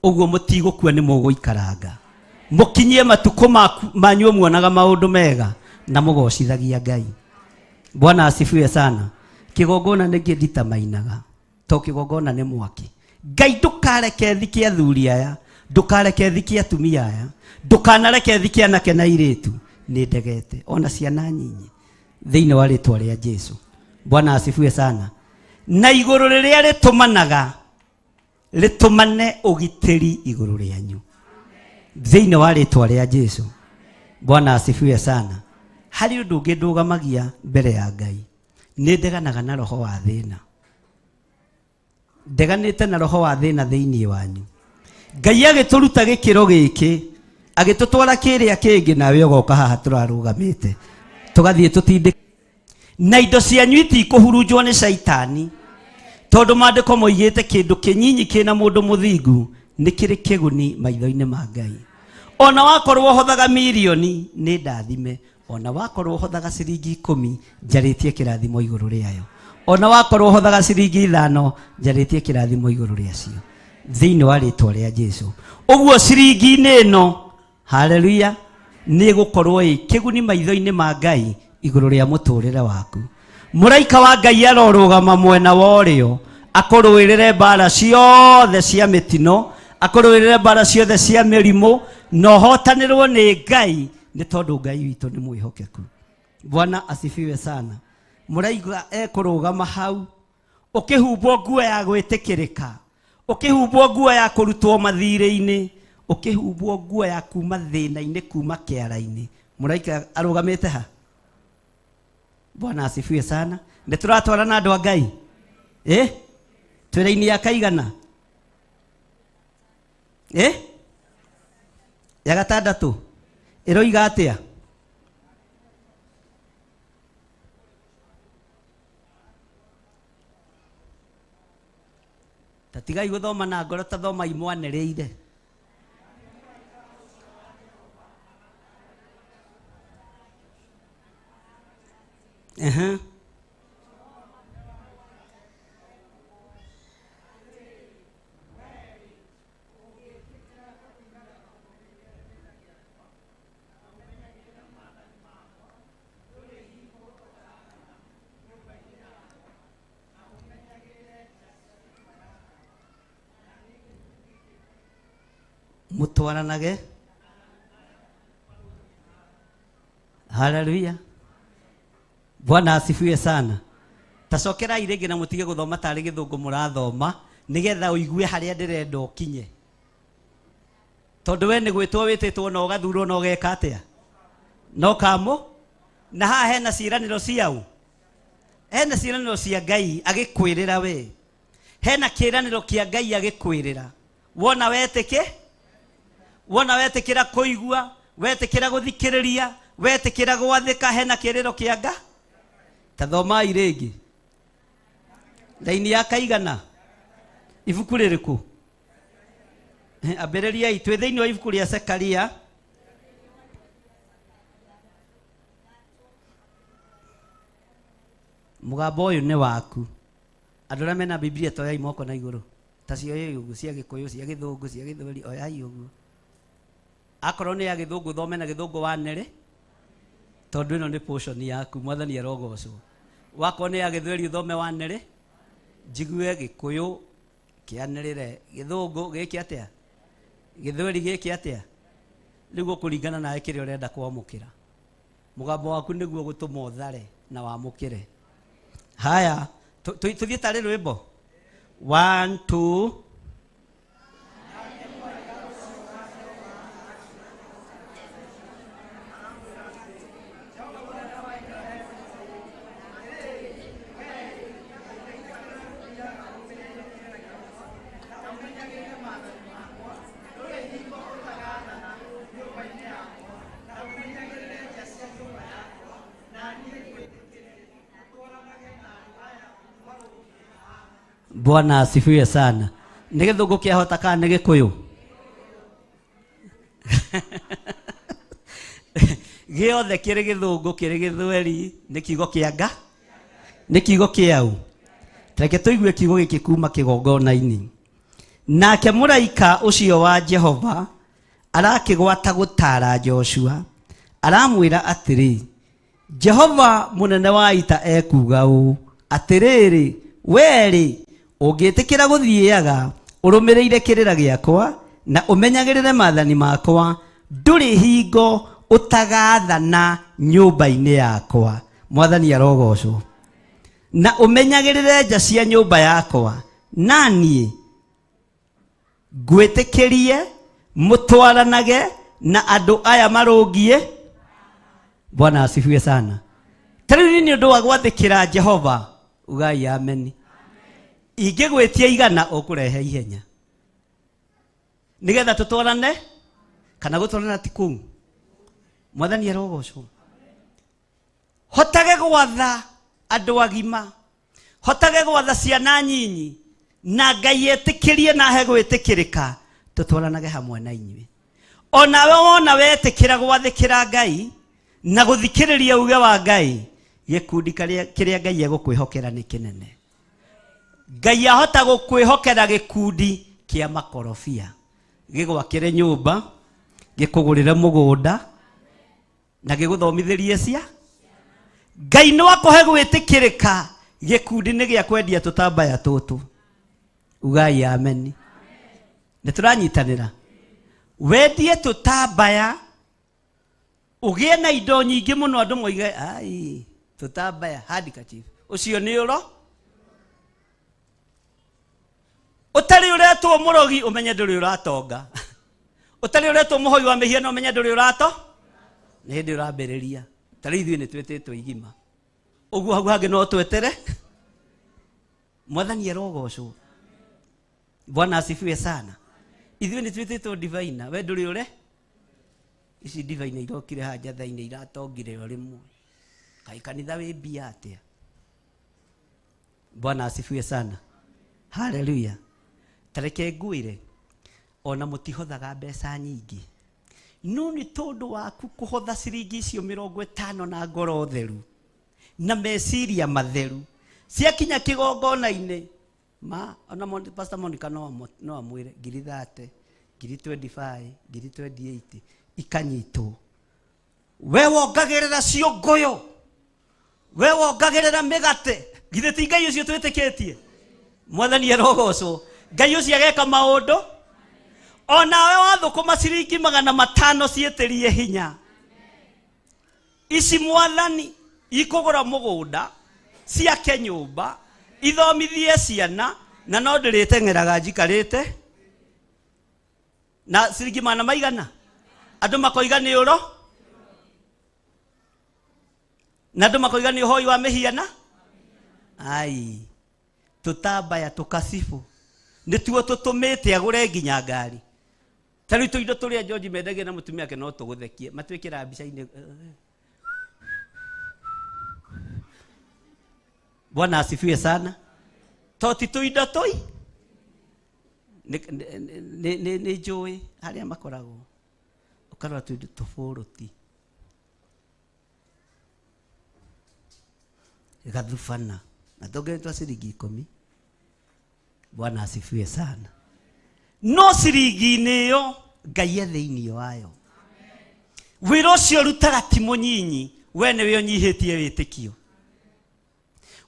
Ũguo mũtigũkua nĩ mũgũikaranga. Mũkinyie matukũ manyu muonaga maũndũ mega na mũgocithagia Ngai. Bwana asifiwe sana. Kĩgongona nĩ kĩnditamainaga, to kĩgongona nĩ mwaki. Ngai ndũkareke thike athuri aya, ndũkareke thike atumia aya, ndũkanareke thike anake na airĩtu. Nĩ ndegete ona ciana nyinyi thĩinĩ wa rĩtwa rĩa Jesu. Bwana asifiwe sana. Na igũrũ rĩrĩa rĩtũmanaga rĩtũmane ũgitĩri igũrũ rĩanyu thĩinĩ wa rĩtwa rĩa Jesu. Bwana asifiwe sana. Harĩ ũndũ ũngĩ ndũgamagia mbere ya Ngai, nĩ ndeganaga na roho wa thĩna. Ndeganĩte na roho wa thĩna thĩinĩ wanyu. Ngai agĩtũruta gĩkĩro gĩkĩ agĩtũtwara kĩrĩa kĩngĩ, nawe ũgoka haha tũrarũgamĩte tũgathiĩ tũtindĩ na indo cianyu itikũhurunjwo nĩ caitani, tondũ maandĩko moigĩte kĩndũ kĩnyinyi kĩna mũndũ mũthingu nĩ kĩrĩ kĩguni maitho-inĩ ma Ngai. Ona wakorwo ũhothaga mirioni nĩ ndathime, ona wakorwo ũhothaga ciringi 10 njarĩtie kĩrathimo igũrũ rĩayo, ona wakorwo ũhothaga ciringi 5 njarĩtie kĩrathimo igũrũ rĩacio thĩinĩ wa rĩtwa rĩa Jesu. Ũguo ciringi-inĩ ĩno, haleluya, nĩ ĩgũkorwo ĩ kĩguni maitho-inĩ ma Ngai igũrũ rĩa mũtũrĩre waku. Mũraika wa Ngai arorũgama mwena wa ũrĩo akũrũĩrĩre mbara ciothe cia mĩtino, akũrũĩrĩre mbara ciothe cia mĩrimũ, na ũhotanĩrwo nĩ Ngai, nĩ tondũ Ngai witũ nĩ mwĩhokeku. Bwana asifiwe sana. Mũraika ekũrũgama hau ũkĩhumbwo nguo ya gwĩtĩkĩrĩka, ũkĩhumbwo nguo ya kũrutwo mathirĩ-inĩ, ũkĩhumbwo nguo ya kuma thĩna-inĩ, kuma kĩara-inĩ. Mũraika arũgamĩte ha? Bwana asifiwe sana. Nĩ tũratwarana andũ a Ngai? Twĩra-inĩ ya kaigana? Ya gatandatũ ĩroiga atĩa? Ta tigai gũthoma na ngoro, ta thomai mwanĩrĩire. Mutwaranage. Haleluya. Bwana asifiwe sana. Tacokerai rĩngĩ na mũtige gũthoma tarĩ gĩthũngũ mũrathoma, nĩgetha ũigue harĩa ndĩrenda ũkinye. Tondũ we nĩ gwĩtwo wĩtĩtwo na ũgathurwo na ũgeka atĩa? No kamũ. Na haha hena ciĩranĩro ciaũ? Hena ciĩranĩro cia Ngai agĩkwĩrĩra we. Hena kĩĩranĩro kĩa Ngai agĩkwĩrĩra. Wona wetĩke? Wona wetĩkĩra kũigua, wetĩkĩra gũthikĩrĩria, wetĩkĩra gwathĩka, hena kĩĩrĩro kĩa Ngai? Ta thomai rĩngĩ. Raini ya kaigana? Ibuku rĩrĩkũ? Ambĩrĩriai, twĩ thĩinĩ wa ibuku rĩa Zekaria. Mũgambo ũyũ nĩ waku. Andũ arĩa mena Biblia toyai moko na igũrũ. Ta cioyai ũguo, cia Gĩkũyũ, cia Gĩthũngũ, cia Gĩthweri, oyai ũguo. Akorwo nĩ ya Gĩthũngũ, thome na Gĩthũngũ wanere, tondũ ĩno nĩ portion yaku. Mwathani arogocwo. Wakorwo nĩ ya gĩthweri ũthome wanĩrĩ, njigue gĩkũyũ kĩanĩrĩre, gĩthũngũ gĩke atĩa, gĩthweri gĩke atĩa. Rĩu gũkũringana nawe kĩrĩa ũrenda kwamũkĩra. Mũgambo waku nĩguo gũtũma ũthare na wamũkĩre. Haya, tũthiĩ tarĩ rwĩmbo. 1 2. Bwana asifiwe sana. Nĩ gĩthũngũ kĩahota kana nĩ gĩkũyũ? Gĩothe kĩrĩ gĩthũngũ, kĩrĩ gĩthweri, nĩ kiugo kĩa nga, nĩ kiugo kĩau. Reke tũigue kiugo gĩkĩ kuma kĩgongona-inĩ. Nake mũraika ũcio wa Jehova arakĩgwata gũtaara Joshua, aramwĩra atĩrĩ, Jehova mũnene wa ita ekuuga ũũ, atĩrĩrĩ, we-rĩ, ũngĩtĩkĩra gũthiaga ũrũmĩrĩire kĩrĩra gĩakwa na ũmenyagĩrĩre maathani makwa, ndũrĩ hingo ũtagathana nyũmba-inĩ yakwa. Mwathani arogocwo. Na ũmenyagĩrĩre nja cia nyũmba yakwa, na niĩ ngwĩtĩkĩrie mũtwaranage na andũ aya marũngiĩ. Bwana asifiwe sana. Ta rĩu nĩ ũndũ wa gwathĩkĩra Jehova, ugai ameni. Ingĩgwĩtia igana ũkũrehe ihenya nĩgetha tũtwarane, kana gũtwarana ti kũu. Mwathani arogocwo. Hotage gwatha andũ agima, hotage gwatha ciana nyinyi, na Ngai etĩkĩrie na he gwĩtĩkĩrĩka, tũtwaranage hamwe na inyuĩ. Onawe wona wetĩkĩra gwathĩkĩra Ngai na gũthikĩrĩria uge wa Ngai, gĩkundi kĩrĩa Ngai egũkwĩhokera nĩ kĩnene. Ngai ahota gũkwĩhokera gĩkundi kĩa makorobia, gĩgwakĩre nyũmba, gĩkũgũrĩre mũgũnda, na gĩgũthomithĩrie cia. Ngai no akũhe gwĩtĩkĩrĩka gĩkundi nĩ gĩa kwendia tũtambaya tũtũ. Ugai ameni. Nĩ tũranyitanĩra. Wendie tũtambaya, ũgĩe na indo nyingĩ mũno, andũ moige ai tũtambaya handkerchief, ũcio nĩ ũro. Ũtarĩ ũretwo mũrogi ũmenye ndũrĩ ũratonga, ũtarĩ ũretwo mũhoi wa mĩhiano ũmenye ndũrĩ ũrato, nĩ hĩndĩ ũrambĩrĩria. Ta rĩu ithuĩ nĩ twĩtĩtwo igima, ũguo hau hangĩ no twetere. Mwathani arogocwo. Bwana asifiwe sana. Ithuĩ nĩ twĩtĩtwo divina, we ndũrĩ ũre ici divina irokire haha njatha-inĩ iratongire o rĩmwe. Kaĩ kanitha wĩ mbia atĩa? Bwana asifiwe sana. Haleluya. Tareke ngwĩre, ona mũtihothaga mbeca nyingĩ, no nĩ tondũ waku kũhotha ciringi icio 50 na ngoro theru na meciria matheru, ciakinya kĩgongona-inĩ ma ona Pastor Monica no amwĩre ngiri 30, ngiri 25, ngiri 28 ikanyitwo. We wongagĩrĩra ciũngũyũ, we wongagĩrĩra mĩgate. Githĩ ti Ngai ũcio twĩtĩkĩtie? Mwathani arogocwo. Ngai ũcio ageka maũndũ. Onawe wathũkũma ciringi 500 ciĩtĩrie hinya, ici mwathani ikũgũra mũgũnda, ciake nyũmba, ithomithie ciana, na no ndĩrĩteng'eraga njikarĩte na ciringi mana maigana, andũ makoiga nĩ ũro, na andũ makoiga nĩ ũhoi wa mĩhiana. Ai, tũtambaya tũkacibu nĩtuo tũtũmĩte agũre nginya ngari. Ta rĩu tũindo tũrĩa George mendagia na mũtumia wake no tũgũthekie, matwĩkĩraga mbica-inĩ. Bwana asifiwe sana. To ti tũindo tũi nĩ njũĩ harĩa makoragwo, ũkarora tũindo tũbũrũti gathubana na tũngĩ twa ciringi 10. Bwana asifiwe sana. No ciringi-inĩ ĩyo Ngai e thĩinĩ wayo. Wĩra ũcio ũrutaga ti mũnyinyi, we nĩwe ũnyihĩtie wĩtĩkio.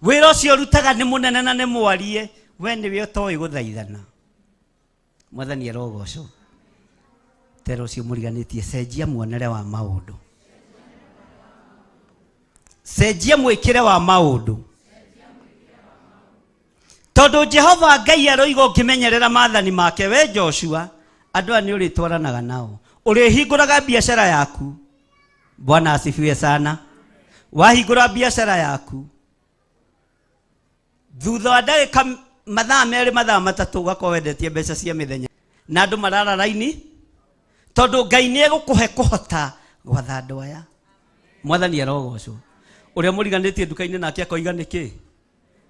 Wĩra ũcio ũrutaga nĩ mũnene na nĩ mwarie, we nĩwe ũtoĩ gũthaithana. Mwathani arogocwo. Tera ũcio mũriganĩtie, cenjia muonere wa maũndũ, cenjia mwĩkĩre wa maũndũ, tondũ Jehova Ngai aroiga ũngĩmenyerera maathani make, we Joshua, andũ aya nĩ ũrĩtwaranaga nao, ũrĩhingũraga biacara yaku. Bwana asifiwe sana. Wahingũra biacara yaku, thutha wa ndagĩka mathaa 2 mathaa 3 ũgakorwo wendetie mbeca cia mĩthenya na andũ marara raini, tondũ Ngai nĩ egũkũhe kũhota gwatha andũ aya. Mwathani arogocwo. Ũrĩa mũriganĩtie nduka-inĩ nake akoiga nĩkĩ?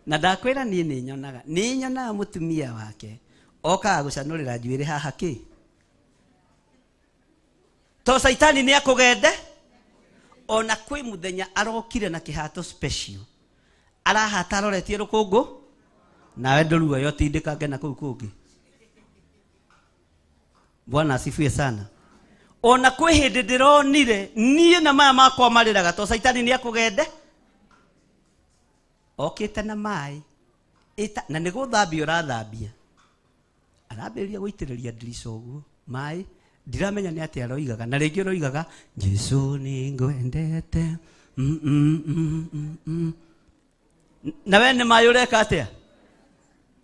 Na ndakwĩra niĩ nĩ nyonaga, nĩ nyonaga mũtumia wake okaga gũcanũrĩra njuĩrĩ haha kĩ? To Caitani nĩ akũgende. Ona kwĩ mũthenya arokire na kĩhato special, arahata aroretie rũkũngũ, nawe ndũruoya ũtindĩkange na kũu kũngĩ. Bwana asifiwe sana. Ona kwĩ hĩndĩ ndĩronire niĩ na maya makwa marĩraga, to Caitani nĩ akũgende. Okĩte na maĩ ĩta, na nĩ gũthambia ũrathambia, arambĩrĩria gũitĩrĩria ndirica ũguo maĩ, ndiramenya nĩ atĩa aroigaga, na rĩngĩ ũroigaga Jesu nĩ ngwendete, Na we nĩ maĩ ũreka atĩa?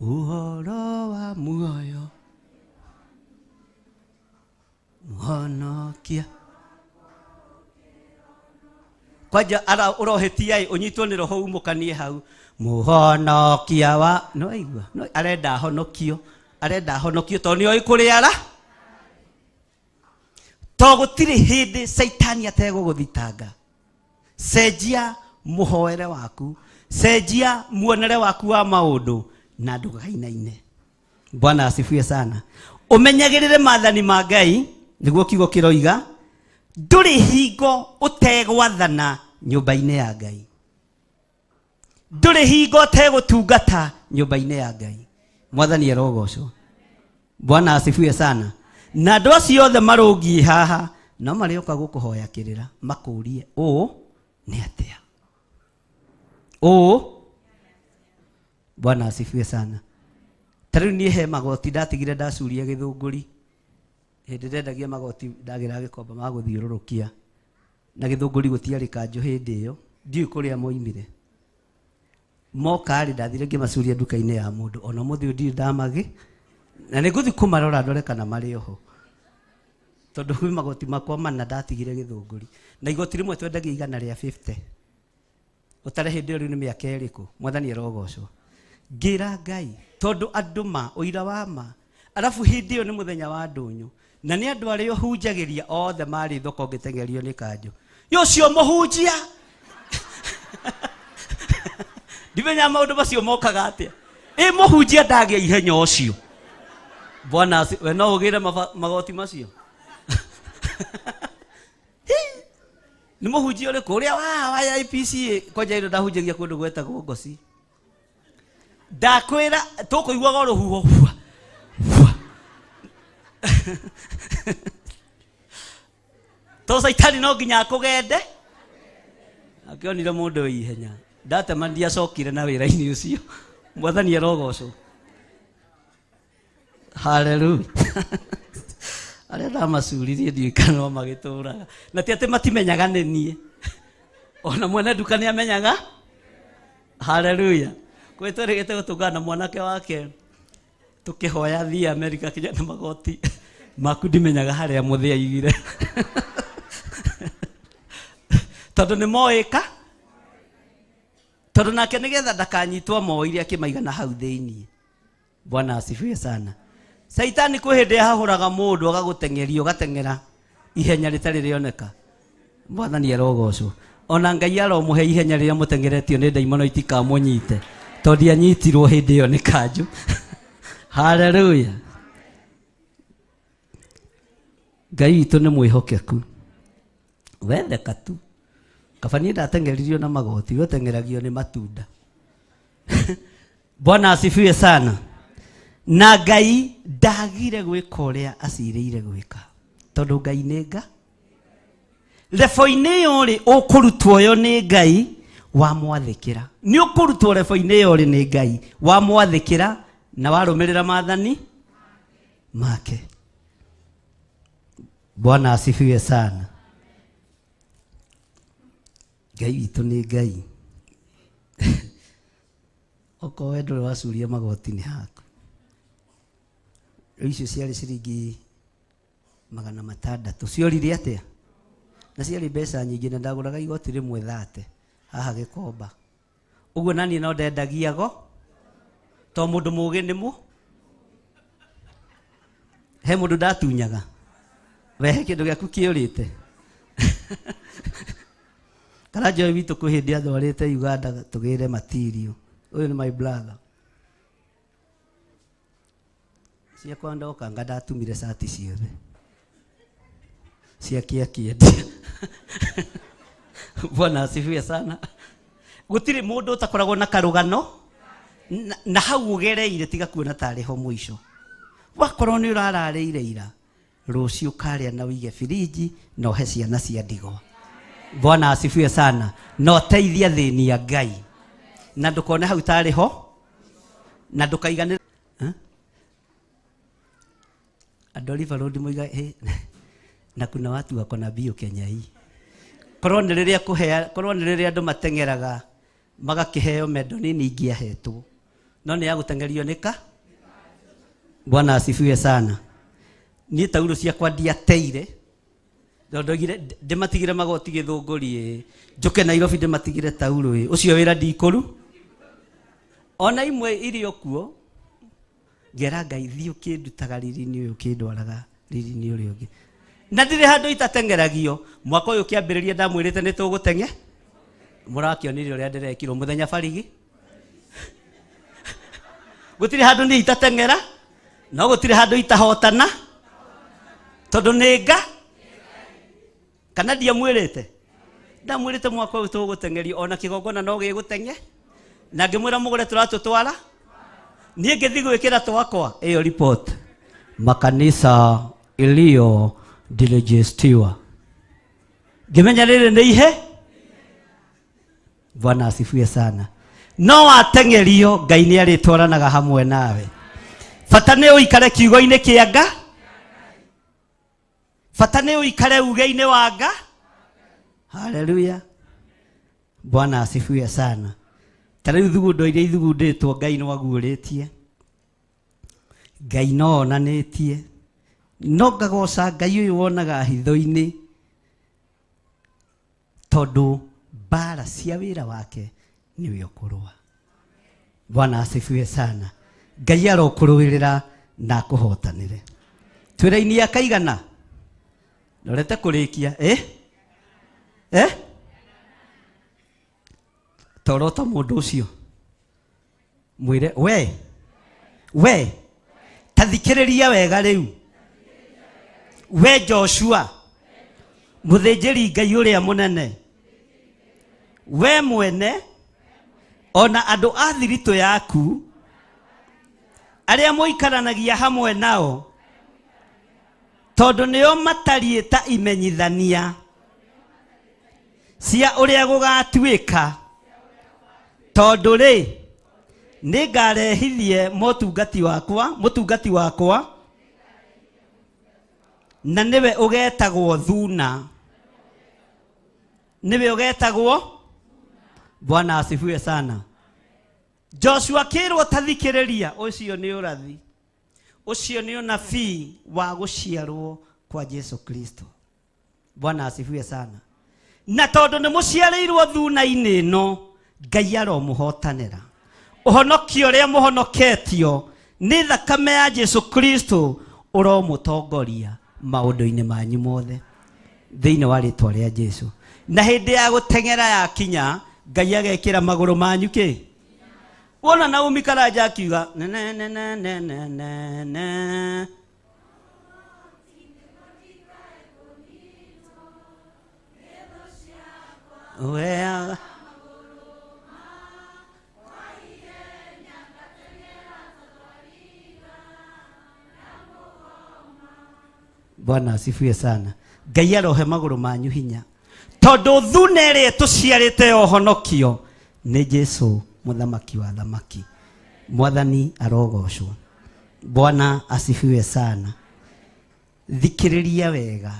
Ũhoro wa muoyo mũhonokia kwanja ara ũrohĩtia ĩ ũnyitwo nĩ roho umũkanie hau mũhonokia wa no aigua no arenda ahonokio, arenda ahonokio tondũ nĩoĩ kũrĩa ara to gũtirĩ hĩndĩ Caitani ategũgũthitanga. Cenjia mũhoere waku, cenjia muonere waku wa maũndũ na ndũkainaine. Bwana asifiwe sana. Ũmenyagĩrĩre maathani ma Ngai, nĩguo kiugo kĩroiga, ndũrĩ hingo ũtegwathana nyũmba-inĩ ya Ngai, ndũrĩ hingo ũtegũtungata nyũmba-inĩ ya Ngai. Mwathani arogocwo. Bwana asifiwe sana. Na andũ acio othe marũngiĩ haha no marĩũka gũkũhoya kĩrĩra, makũrie ũũ nĩ atĩa, ũũ. Bwana asifiwe sana. Ta rĩu niĩ he magoti ndatigire ndacuria gĩthũngũri, hĩndĩ ndendagia magoti ndagĩra gĩkomba ma gũthiũrũrũkia, na gĩthũngũri gũtiarĩ kanjũ hĩndĩ ĩyo, ndiũĩ kũrĩa moimire. Moka rĩ, ndathire ngĩmacuria nduka-inĩ ya mũndũ, ona ũmũthĩ ũyũ ndirĩ ndamagĩ, na nĩ ngũthiĩ kũmarora ndore kana marĩ oho, tondũ kwĩ magoti makwa mana ndatigire gĩthũngũri, na igoti rĩmwe twendagia igana rĩa 50. Ũtare hĩndĩ ĩyo rĩu nĩ mĩaka ĩrĩkũ? Mwathani arogocwo. Ngĩra Ngai, tondũ andũ ma ũira wa ma, arabu hĩndĩ ĩyo nĩ mũthenya wa ndũnyũ, na nĩ andũ arĩa ũhunjagĩria othe marĩ thoko ngĩteng'erio nĩ kanjũ. Yo ũcio mũhunjia! Ndimenyaga maũndũ macio mokaga atĩa. Ĩ mũhunjia ndagĩa ihenya ũcio. Bwana asi, we no ũgĩre magoti macio? Nĩ mũhunjia ũrĩkũ ũrĩa wa IPCA kwanja ĩno ndahunjagia kũndũ gwetagwo Ngoci. Ndakwĩra tũkũiguaga rũhuho hua, hua. To Caitani no nginya akũgende. Akĩonire mũndũ wĩ ihenya, ndatema ndiacokire na wĩra-inĩ ũcio. Mwathani arogocwo. Haleluya. Arĩa ndamacuririe ndiũĩ kana no magĩtũraga, na ti atĩ matimenyaga nĩ niĩ, ona mwene nduka nĩ amenyaga. Haleluya. Kwĩ twerĩgĩte gũtũngana na mwanake wake tũkĩhoya thiĩ Amerika kinya na magoti maku ndimenyaga harĩa mũthĩ aigire, tondũ nĩ moĩka, tondũ nake nĩgetha ndakanyitwo moire akĩmaigana hau thĩiniĩ. Bwana asifiwe sana. Saitani kwĩ hĩndĩ ahahũraga mũndũ agagũteng'eria ũgateng'era ihenya rĩtarĩ rĩoneka. Mwathani arogocwo. Ona Ngai aromũhe ihenya rĩrĩa mũteng'eretio nĩ ndaimono itikamũnyite, tondũ ndianyitirwo hĩndĩ ĩyo nĩ kanjũ. Haleluya. Ngai witũ nĩ mwĩhokeku. Wetheka tu. Kaba niĩ ndateng'eririo na magoti, we ũteng'eragio nĩ matunda. Bwana asifiwe sana. Na Ngai ndagire gwĩka ũrĩa acirĩire gwĩka, tondũ Ngai nĩ nga. Lebo-inĩ ĩyo rĩ, ũkũrutwo yo nĩ Ngai, Wamwathĩkĩra nĩ ũkũrutwo rebo-inĩ ĩyo ũrĩ nĩ Ngai, wamwathĩkĩra na warũmĩrĩra maathani make. Bwana asifiwe sana. Ngai witũ nĩ Ngai. Okorwo we ndũrĩ wacuria magoti-inĩ haku, rĩu icio ciarĩ ciringi 600 ciorire atĩa? Na ciarĩ mbeca nyingĩ, na ndagũraga igoti rĩmwe 30 haha Gĩkomba. Ũguo naniĩ no ndendagia go, to mũndũ mũgĩ nĩ mũ he mũndũ ndatunyaga, we he kĩndũ gĩaku kĩũrĩte. Karanja ũyũ witũ kwĩ hĩndĩ atwarĩte Uganda tũgĩre material. Ũyũ nĩ my brother. Ciakwa ndoka nga ndatumire cati ciothe ciake akĩendia. Bwana asifiwe sana. Gũtirĩ mũndũ ũtakoragwo na karũgano na hau ũgereire, tiga kuona tarĩ ho mũico. Wakorwo nĩ ũrararĩire ira, rũciũ karĩa na ũige firiji na ũhe ciana cia ndigwa. Bwana asifiwe sana. Na ũteithie athĩni a Ngai, na ndũkone hau tarĩ ho, na ndũkaiganĩre. Andũ a River Road moiga, hey, na kuna watu wako na mbio Kenya hii. Korwo nĩ rĩrĩa kũhea, korwo nĩ rĩrĩa andũ mateng'eraga magakĩheo mendo nini ingĩahetwo, no nĩ ya gũteng'erio nĩ ka. Bwana asifiwe sana. Niĩ taurũ ciakwa ndiateire, tondũ ndoigire ndĩmatigĩre magoti Gĩthũngũri ĩ, njũke Nairobi ndĩmatigĩre taurũ ĩ, ũcio wĩra ndikũru. Ona imwe irĩ o kuo, ngera Ngai thiĩ ũkĩndutaga riri-inĩ ũyũ ũkĩndwaraga riri-inĩ ũrĩa ũngĩ. Na ndirĩ handũ itateng'eragio. Mwaka ũyũ ũkĩambĩrĩria ndamwĩrĩte nĩ tũgũteng'e, mũrakĩonire ũrĩa ndĩrekirwo mũthenya barigi. Gũtirĩ handũ niĩ itateng'era, no gũtirĩ handũ itahotana, tondũ nĩ nga. Kana ndiamwĩrĩte? Ndamwĩrĩte mwaka ũyũ tũgũteng'erio, ona kĩgongona no gĩgũteng'e. Na ngĩmwĩra mũgũre tũratũtwara. Niĩ ngĩthiĩ gwĩkĩra twakwa ĩyo report. Makanisa iliyo diligestiwa. Ngĩmenya rĩrĩ nĩ ihe. Bwana asifiwe sana. No wateng'erio, Ngai nĩ arĩtwaranaga hamwe nawe. Bata nĩ ũikare kiugo-inĩ kĩa Nga. Bata nĩ ũikare uge-inĩ wa Nga. Haleluya. Bwana asifiwe sana. Ta rĩu thugundo iria ithugundĩtwo Ngai no aguũrĩtie, Ngai no onanĩtie, no ngagoca Ngai ũyũ wonaga hitho-inĩ, tondũ mbara cia wĩra wake nĩwe ũkũrũa. Bwana asifiwe sana. Ngai arokũrũĩrĩra na akũhotanĩre. Twĩra-inĩ akaigana ndorete kũrĩkia Torota mũndũ ũcio mwĩre we ta thikĩrĩria wega rĩu, we Joshua mũthĩnjĩri Ngai ũrĩa mũnene, we mwene ona andũ a thiritũ yaku arĩa mũikaranagia hamwe nao, tondũ nĩo matariĩ ta imenyithania cia ũrĩa gũgatuĩka, tondũ rĩ nĩngarehithie mũtungati wakwa, na nĩwe ũgetagwo Thuna, nĩwe ũgetagwo. Bwana asifiwe sana. Joshua akĩrwo ta thikĩrĩria, ũcio nĩ ũrathi, ũcio nĩ ũnabii wa gũciarwo kwa Jesu Kristo. Bwana asifiwe sana. Na tondũ nĩ mũciarĩirwo thuna-inĩ ĩno, Ngai aromũhotanĩra. Ũhonokio ũrĩa mũhonoketio nĩ thakame ya Jesu Kristo ũromũtongoria maũndũ-inĩ manyu mothe thĩinĩ wa rĩtwa rĩa Jesu. Na hĩndĩ ya gũteng'era yakinya, Ngai agekĩra magũrũ manyu kĩ? Wona Naomi Karanja akiuga ne ne ne ne ne ne ne ne. Wea. Bwana asifiwe sana. Ngai arohe magũrũ manyu hinya. Tondũ thuna ĩrĩa ĩtũciarĩte ya ũhonokio nĩ Jesu mũthamaki wa thamaki. Mwathani arogocwo. Bwana asifiwe sana. Thikĩrĩria wega.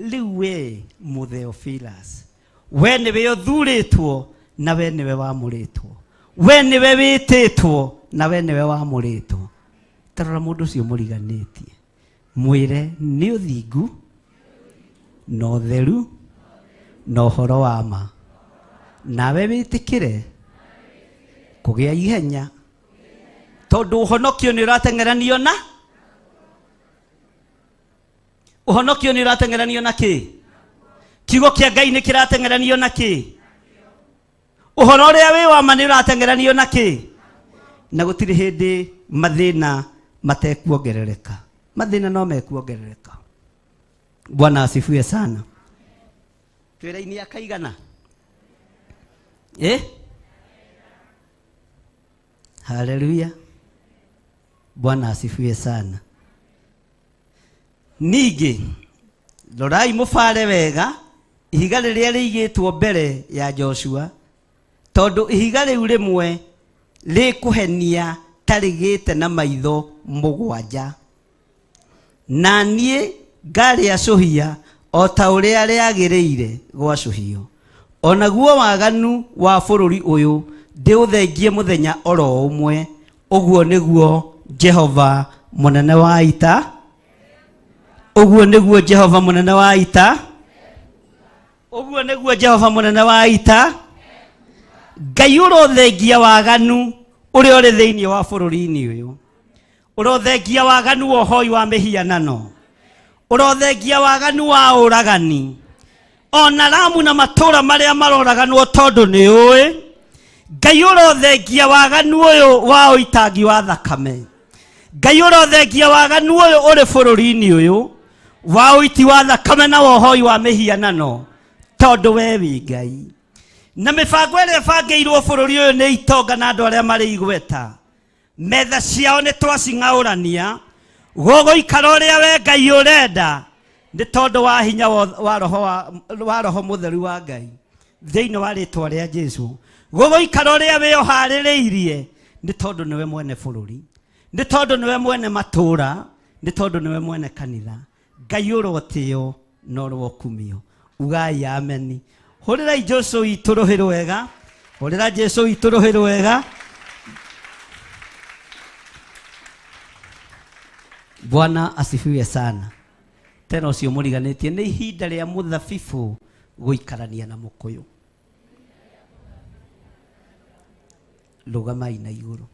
Rĩu we Mũtheophilus, we nĩwe ũthurĩtwo na we nĩwe wamũrĩtwo, we nĩwe wĩtĩtwo na we nĩwe wamũrĩtwo. Tarora mũndũ ũcio mũriganĩtie, mwĩre nĩ ũthingu na ũtheru na ũhoro wa ma, nawe wĩtĩkĩre kũgĩa ihenya, tondũ ũhonokio nĩ ũrateng'eranio na ũhonokio nĩ ũrateng'eranio na kĩ? Kiugo kĩa Ngai nĩ kĩrateng'eranio na kĩ? Ũhoro ũrĩa wĩ wa ma nĩ ũrateng'eranio na kĩ? Na gũtirĩ hĩndĩ mathĩna matekuongerereka. Mathĩna no mekuongerereka. Bwana asifiwe sana. Twĩra-inĩ akaigana? Haleluya. Bwana asifiwe sana. Ningĩ rorai mũbare wega ihiga rĩrĩa rĩigĩtwo mbere ya Joshua, tondũ ihiga rĩu rĩmwe rĩkũhenia ta rĩgĩte na maitho mũgwanja, na niĩ ngarĩacũhia o ta ũrĩa rĩagĩrĩire gwacũhio. O naguo waganu wa bũrũri ũyũ ndĩũthengie mũthenya oro ũmwe. Ũguo nĩguo Jehova mũnene wa ita, ũguo nĩguo Jehova mũnene wa ita, ũguo nĩguo Jehova mũnene wa ita. Ngai ũrothengia waganu ũrĩa ũrĩ thĩinĩ wa bũrũri-inĩ ũyũ, ũrothengia waganu wa ũhoi wa mĩhianano, ũrothengia waganu wa ũragani, ona Ramu na matũũra marĩa maroraganwo tondũ nĩ ũĩ. Ngai ũrothengia waganu ũyũ wa ũitangi wa thakame. Ngai ũrothengia waganu ũyũ ũrĩ bũrũri-inĩ ũyũ wa ũiti wa thakame na wa ũhoi wa mĩhianano, tondũ we wĩ Ngai. Na mĩbango ĩrĩa ĩbangĩirwo bũrũri ũyũ nĩ itonga na andũ arĩa marĩ igweta, metha ciao nĩ twacing'aũrania, gũgũikara ũrĩa we Ngai ũrenda, nĩ tondũ wa hinya wa roho wa roho mũtheru wa Ngai thĩinĩ wa rĩtwa rĩa Jesu. Gũgũikara ũrĩa we ũharĩrĩirie, nĩ tondũ nĩwe mwene bũrũri, nĩ tondũ nĩwe mwene matũũra, nĩ tondũ nĩwe mwene kanitha. Ngai ũrotĩo na ũrokumio. Ugai ameni. Hũrĩrai Jesu witũ rũhĩ rwega. Hũrĩra Jesu witũ rũhĩ rwega. Bwana asifiwe sana. Tena ũcio mũriganĩtie nĩ ihinda rĩa mũthabibũ gũikarania na mũkũyũ. Rũgamai na igũrũ.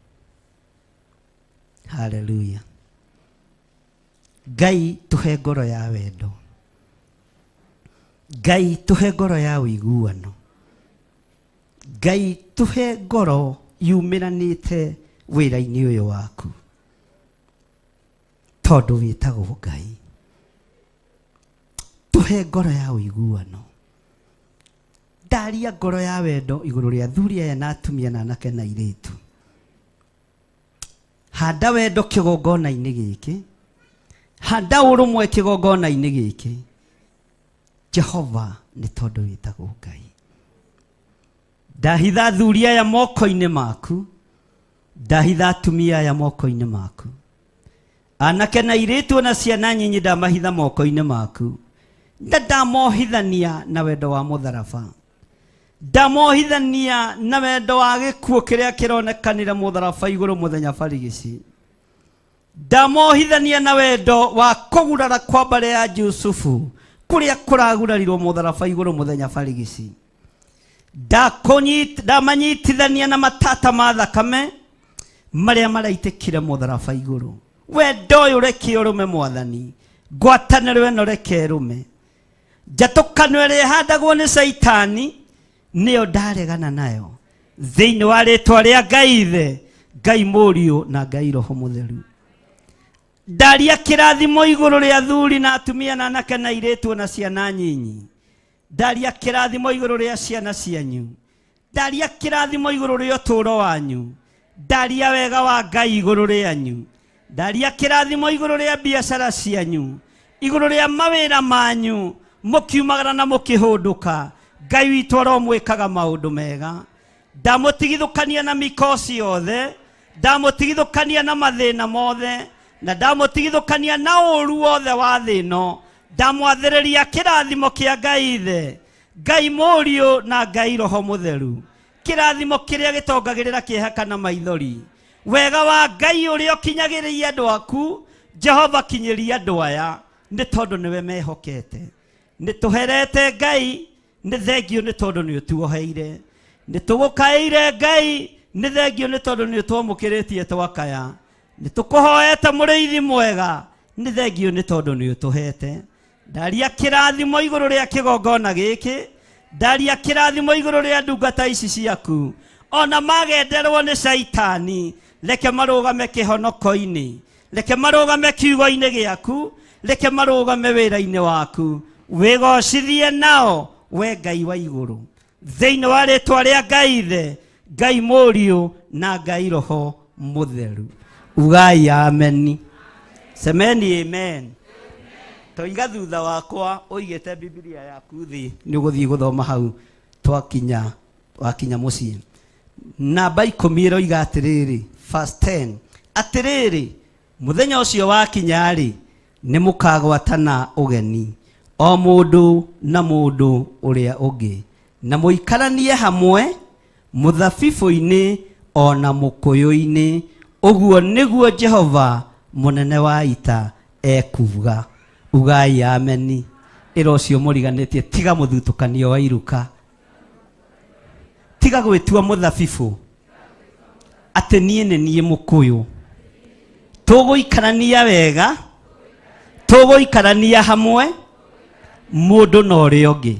Haleluya. Ngai tũhe ngoro ya wendo. Ngai tũhe ngoro ya ũiguano. Ngai tũhe ngoro yumĩranĩte wĩra-inĩ ũyũ waku, tondũ wĩtagwo Ngai. Tũhe ngoro ya ũiguano. Ndaria ngoro ya wendo igũrũ rĩa athuri aya na atumia na anake na airĩtu. Handa wendo kĩgongona-inĩ gĩkĩ, handa ũrũmwe kĩgongona-inĩ gĩkĩ. Jehova nĩ tondũ wĩtagwo Ngai. Ndahitha athuri aya moko-inĩ maku, ndahitha atumia aya moko-inĩ maku, anake na airĩtu na ciana nyinyi ndamahitha moko-inĩ maku, na ndamohithania na wendo wa mũtharaba, ndamohithania na wendo wa gĩkuũ kĩrĩa kĩronekanire mũtharaba igũrũ mũthenya barigici, ndamohithania na wendo wa kũgurara kwa mbarĩ ya Jusufu kũrĩa kũragurarirwo mũtharaba igũrũ mũthenya barigici, ndamanyitithania na matata ma thakame marĩa maraitĩkire mũtharaba igũrũ. Wendo ũyũ reke ũrũme Mwathani, ngwatanĩro ĩno reke ĩrũme, njatũkano ĩrĩa ĩhandagwo nĩ Caitani nĩyo ndaregana nayo, thĩinĩ wa rĩtwa rĩa Ngai Ithe, Ngai Mũriũ na Ngai Roho Mũtheru. Ndaria kĩrathimo igũrũ rĩa athuri na atumia na anake na airĩtu na ciana nyinyi. Ndaria kĩrathimo igũrũ rĩa ciana cianyu. Ndaria kĩrathimo igũrũ rĩa ũtũũro wanyu. Ndaria wega wa Ngai igũrũ rĩanyu. Ndaria kĩrathimo igũrũ rĩa biacara cianyu, igũrũ rĩa mawĩra manyu. Mũkiumagara na mũkĩhũndũka, Ngai witũ aromwĩkaga maũndũ mega. Ndamũtigithũkania na mikosi yothe, ndamũtigithũkania na mathĩna mothe, na ndamũtigithũkania na ũũru wothe wa thĩ ĩno. Ndamwathĩrĩria kĩrathimo kĩa Ngai Ithe, Ngai Mũriũ na Ngai Roho Mũtheru. Kĩrathimo kĩrĩa gĩtongagĩrĩra kĩeha kana maithori. Wega wa Ngai ũrĩa ũkinyagĩrĩria andũ aku, Jehova kinyĩria andũ aya, nĩ tondũ nĩwe mehokete. Nĩ tũherete Ngai, nĩ thengio nĩ tondũ nĩ ũtuoheire. Nĩ tũgũkaĩire Ngai, nĩ thengio nĩ tondũ nĩ ũtwamũkĩrĩtie twakaya. Nĩ tũkũhoete mũrĩithi mwega, nĩ thengio nĩ tondũ nĩ ũtũhete. Ndaria kĩrathimo igũrũ rĩa kĩgongona gĩkĩ, ndaria kĩrathimo igũrũ rĩa ndungata ici ciaku, ona magenderwo nĩ caitani, reke marũgame kĩhonoko-inĩ, reke marũgame kiugo-inĩ gĩaku, reke marũgame wĩra-inĩ waku, wĩgocithie nao we Ngai wa igũrũ, thĩinĩ wa rĩtwa rĩa Ngai Ithe, Ngai Mũriũ na Ngai Roho Mũtheru. Ugai ameni. Semeni amen. Toiga thutha wakwa ũigĩte Bibilia yaku thĩ, nĩ ũgũthiĩ gũthoma hau twakinya wakinya mũciĩ. Namba 10 ĩroiga atĩrĩrĩ, verse 10, atĩrĩrĩ mũthenya ũcio wakinya-rĩ, nĩ mũkagwatana ũgeni, o mũndũ na mũndũ ũrĩa ũngĩ, na mũikaranie hamwe mũthabibũ-inĩ o na mũkũyũ-inĩ, ũguo nĩguo Jehova mũnene wa ita ekuuga. Ugai ameni. Ĩra ũcio mũriganĩtie, tiga mũthutũkanio wa iruka, tiga gwĩtua mũthabibũ atĩ niĩ nĩ niĩ mũkũyũ. Tũgũikarania wega, tũgũikarania hamwe mũndũ na ũrĩa ũngĩ.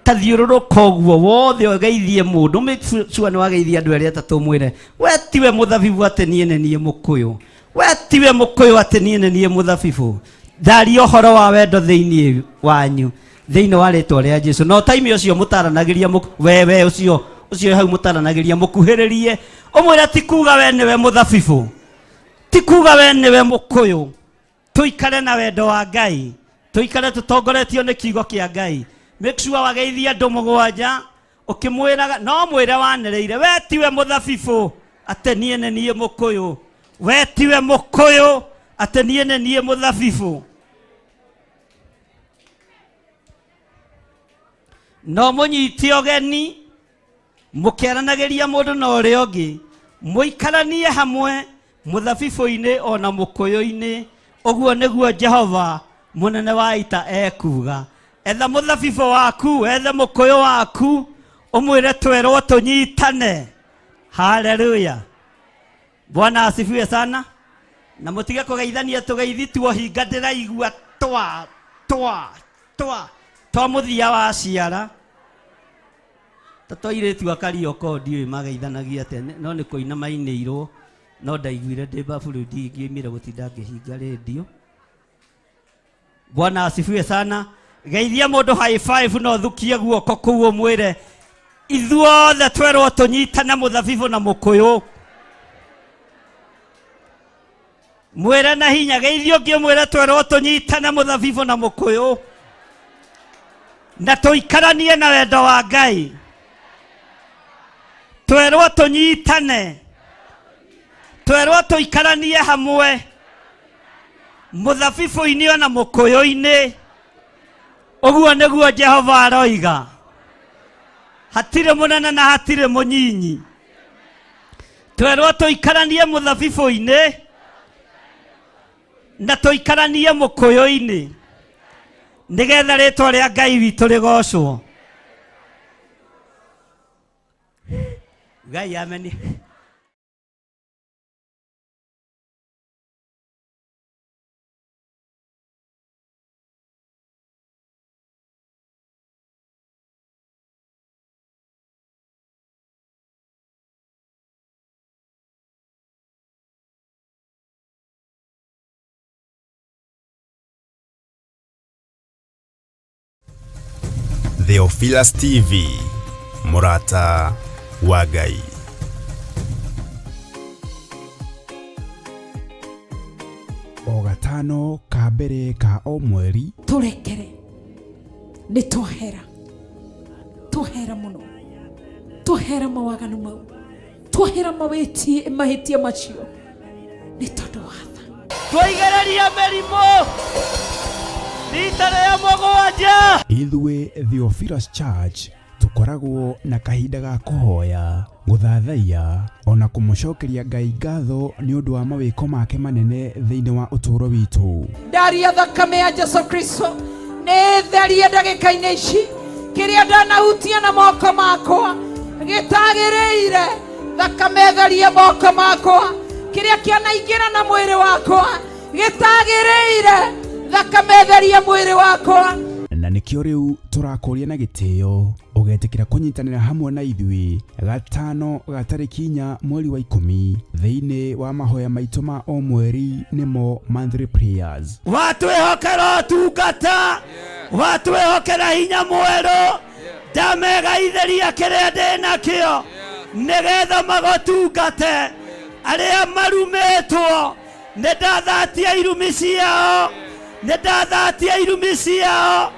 Ta thiũrũrũka ũguo wothe ũgeithie mũndũ, make sure nĩ wageithia andũ erĩ atatũ, mwĩre we tiwe mũthabibũ atĩ niĩ nĩ niĩ mũkũyũ, we tiwe mũkũyũ atĩ niĩ nĩ niĩ mũthabibũ. Ndaria ũhoro wa wendo thĩinĩ wanyu, thĩinĩ wa rĩtwa rĩa Jesu. No time ũcio mũtaranagĩria we, we ũcio, ũcio hau mũtaranagĩria, mũkuhĩrĩrie ũmwĩre ti kuga we nĩwe mũthabibũ, ti kuga we nĩwe mũkũyũ. Tũikare na wendo wa Ngai, tũikare tũtongoretio nĩ kiugo kĩa Ngai. Make sure wageithia andũ mũgwanja ũkĩmwĩraga, no mwĩre wanĩrĩire, we tiwe mũthabibũ atĩ niĩ nĩ niĩ mũkũyũ, we tiwe mũkũyũ atĩ niĩ nĩ niĩ mũthabibũ. No mũnyite ũgeni mũkĩaranagĩria mũndũ na ũrĩa ũngĩ, mũikaranie hamwe mũthabibũ-inĩ o na mũkũyũ-inĩ, ũguo nĩguo Jehova mũnene wa ita ekuuga. Etha mũthabibũ waku, ethe mũkũyũ waku, ũmwĩre twerwo tũnyitane. Haleluya. Bwana asifiwe sana. Na mũtige kũgeithania tũgeithi tuohinga ndĩraigua twa twa twa twa mũthia wa ciara. Ta twairĩtu a Karioko ndiũĩ mageithanagia atĩa, no nĩ kũina mainĩirwo, no ndaiguire ndĩ babu rĩu ndingĩoimire gũtinda ngĩhinga rĩndio. Bwana asifiwe sana. Geithia mũndũ high five na ũthukie guoko kũu ũmwĩre ithuothe twerwo tũnyitane mũthabibũ na mũkũyũ. Mwĩre na hinya, geithia ũngĩ ũmwĩre twerwo tũnyitane mũthabibũ na mũkũyũ na tũikaranie na wendo wa Ngai. Twerwo tũnyitane, twerwo tũikaranie hamwe mũthabibũ-inĩ ona mũkũyũ-inĩ, ũguo nĩguo Jehova aroiga. Hatirĩ mũnene na hatirĩ mũnyinyi. Twerwo tũikaranie mũthabibũ-inĩ na tũikaranie mũkũyũ-inĩ, nĩgetha rĩtwa rĩa Ngai witũ rĩgocwo. Ngai ameni. Theophilus TV, mũrata wa Ngai. O gatano ka mbere ka o mweri tũrekere. Nĩ twahera, twahera mũno, twahera mawaganu mau, twahera mawĩtie mahĩtia macio nĩ tondũ wa tha. Twaigĩrĩria mĩrimũ rita rĩa mũgwanja. Ithuĩ Theophilus Church tũkoragwo na kahinda ga kũhoya, gũthathaiya ona kũmũcokeria Ngai ngatho nĩ ũndũ wa mawĩko make manene thĩinĩ wa ũtũũro witũ. Ndaria thakame ya Jesu Kristo nĩ therie ndagĩka-inĩ ici kĩrĩa ndanahutia na moko makwa gĩtagĩrĩire, thakame therie moko makwa, kĩrĩa kĩanaingĩra na mwĩrĩ wakwa gĩtagĩrĩire, thakame therie mwĩrĩ wakwa. Na nĩkĩo rĩu tũrakũria na gĩtĩo ũgetĩkĩra kũnyitanĩra hamwe na ithuĩ gatano ga tarĩki 4 mweri wa 10 thĩinĩ wa mahoya maitũ ma o mweri, nĩmo monthly prayers. Watwĩhokera ũtungata, watwĩhokera hinya mwerũ, ndamegaithĩria kĩrĩa ndĩ nakĩo nĩgetha magũtungate. Arĩa marumĩtwo nĩ ndathatia irumi ciao, nĩ ndathatia irumi ciao.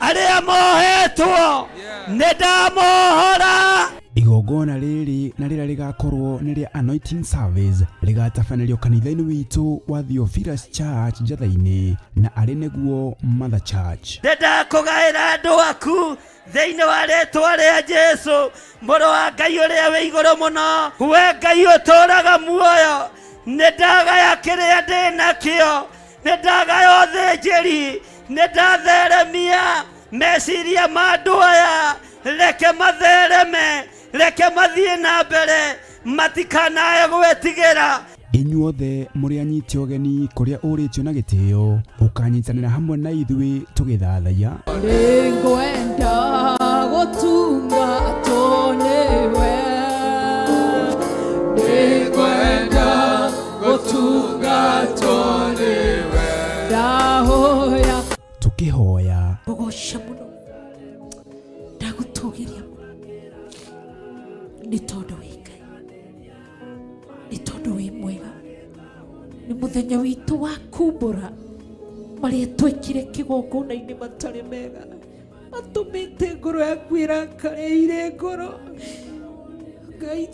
Arĩa mohetwo nĩ ndamohora. Igongona rĩrĩ na rĩrĩa rĩgakorwo nĩ rĩa anointing service rĩgatabanĩrio kanitha-inĩ witũ wa Theophilus Church Njatha-inĩ, na arĩ nĩguo Mother Church. Nĩ ndakũgaĩra andũ aku thĩinĩ wa rĩtwa rĩa Jesu, mũrũ wa Ngai ũrĩa wĩ igũrũ mũno. We Ngai ũtũũraga muoyo, nĩ ndagaya kĩrĩa ndĩ nakĩo, nĩ ndagaya ũthĩnjĩri, nĩ ndatheremia meciria ma andũ aya. Reke mathereme, reke mathiĩ na mbere, matikanae gwĩtigĩra. Inyuothe mũrĩ anyite ũgeni kũrĩa ũrĩtio na gĩtĩo ũkanyitanĩra hamwe na ithuĩ tũgĩthathaiya. Nĩngwenda gũtungatwo nĩwe, nĩngwenda gũtungatwo nĩwe, ndahoya tũkĩhoya, Ngũgoca mũno, ndagũtũgĩria mũno nĩ tondũ wĩ Ngai, nĩ tondũ wĩ mwega. Nĩ mũthenya witũ wa kumbũra marĩa twekire kĩgongona-inĩ matarĩ mega, matũmĩte ngoro yaku ĩrakare ire ngoro. Ngai.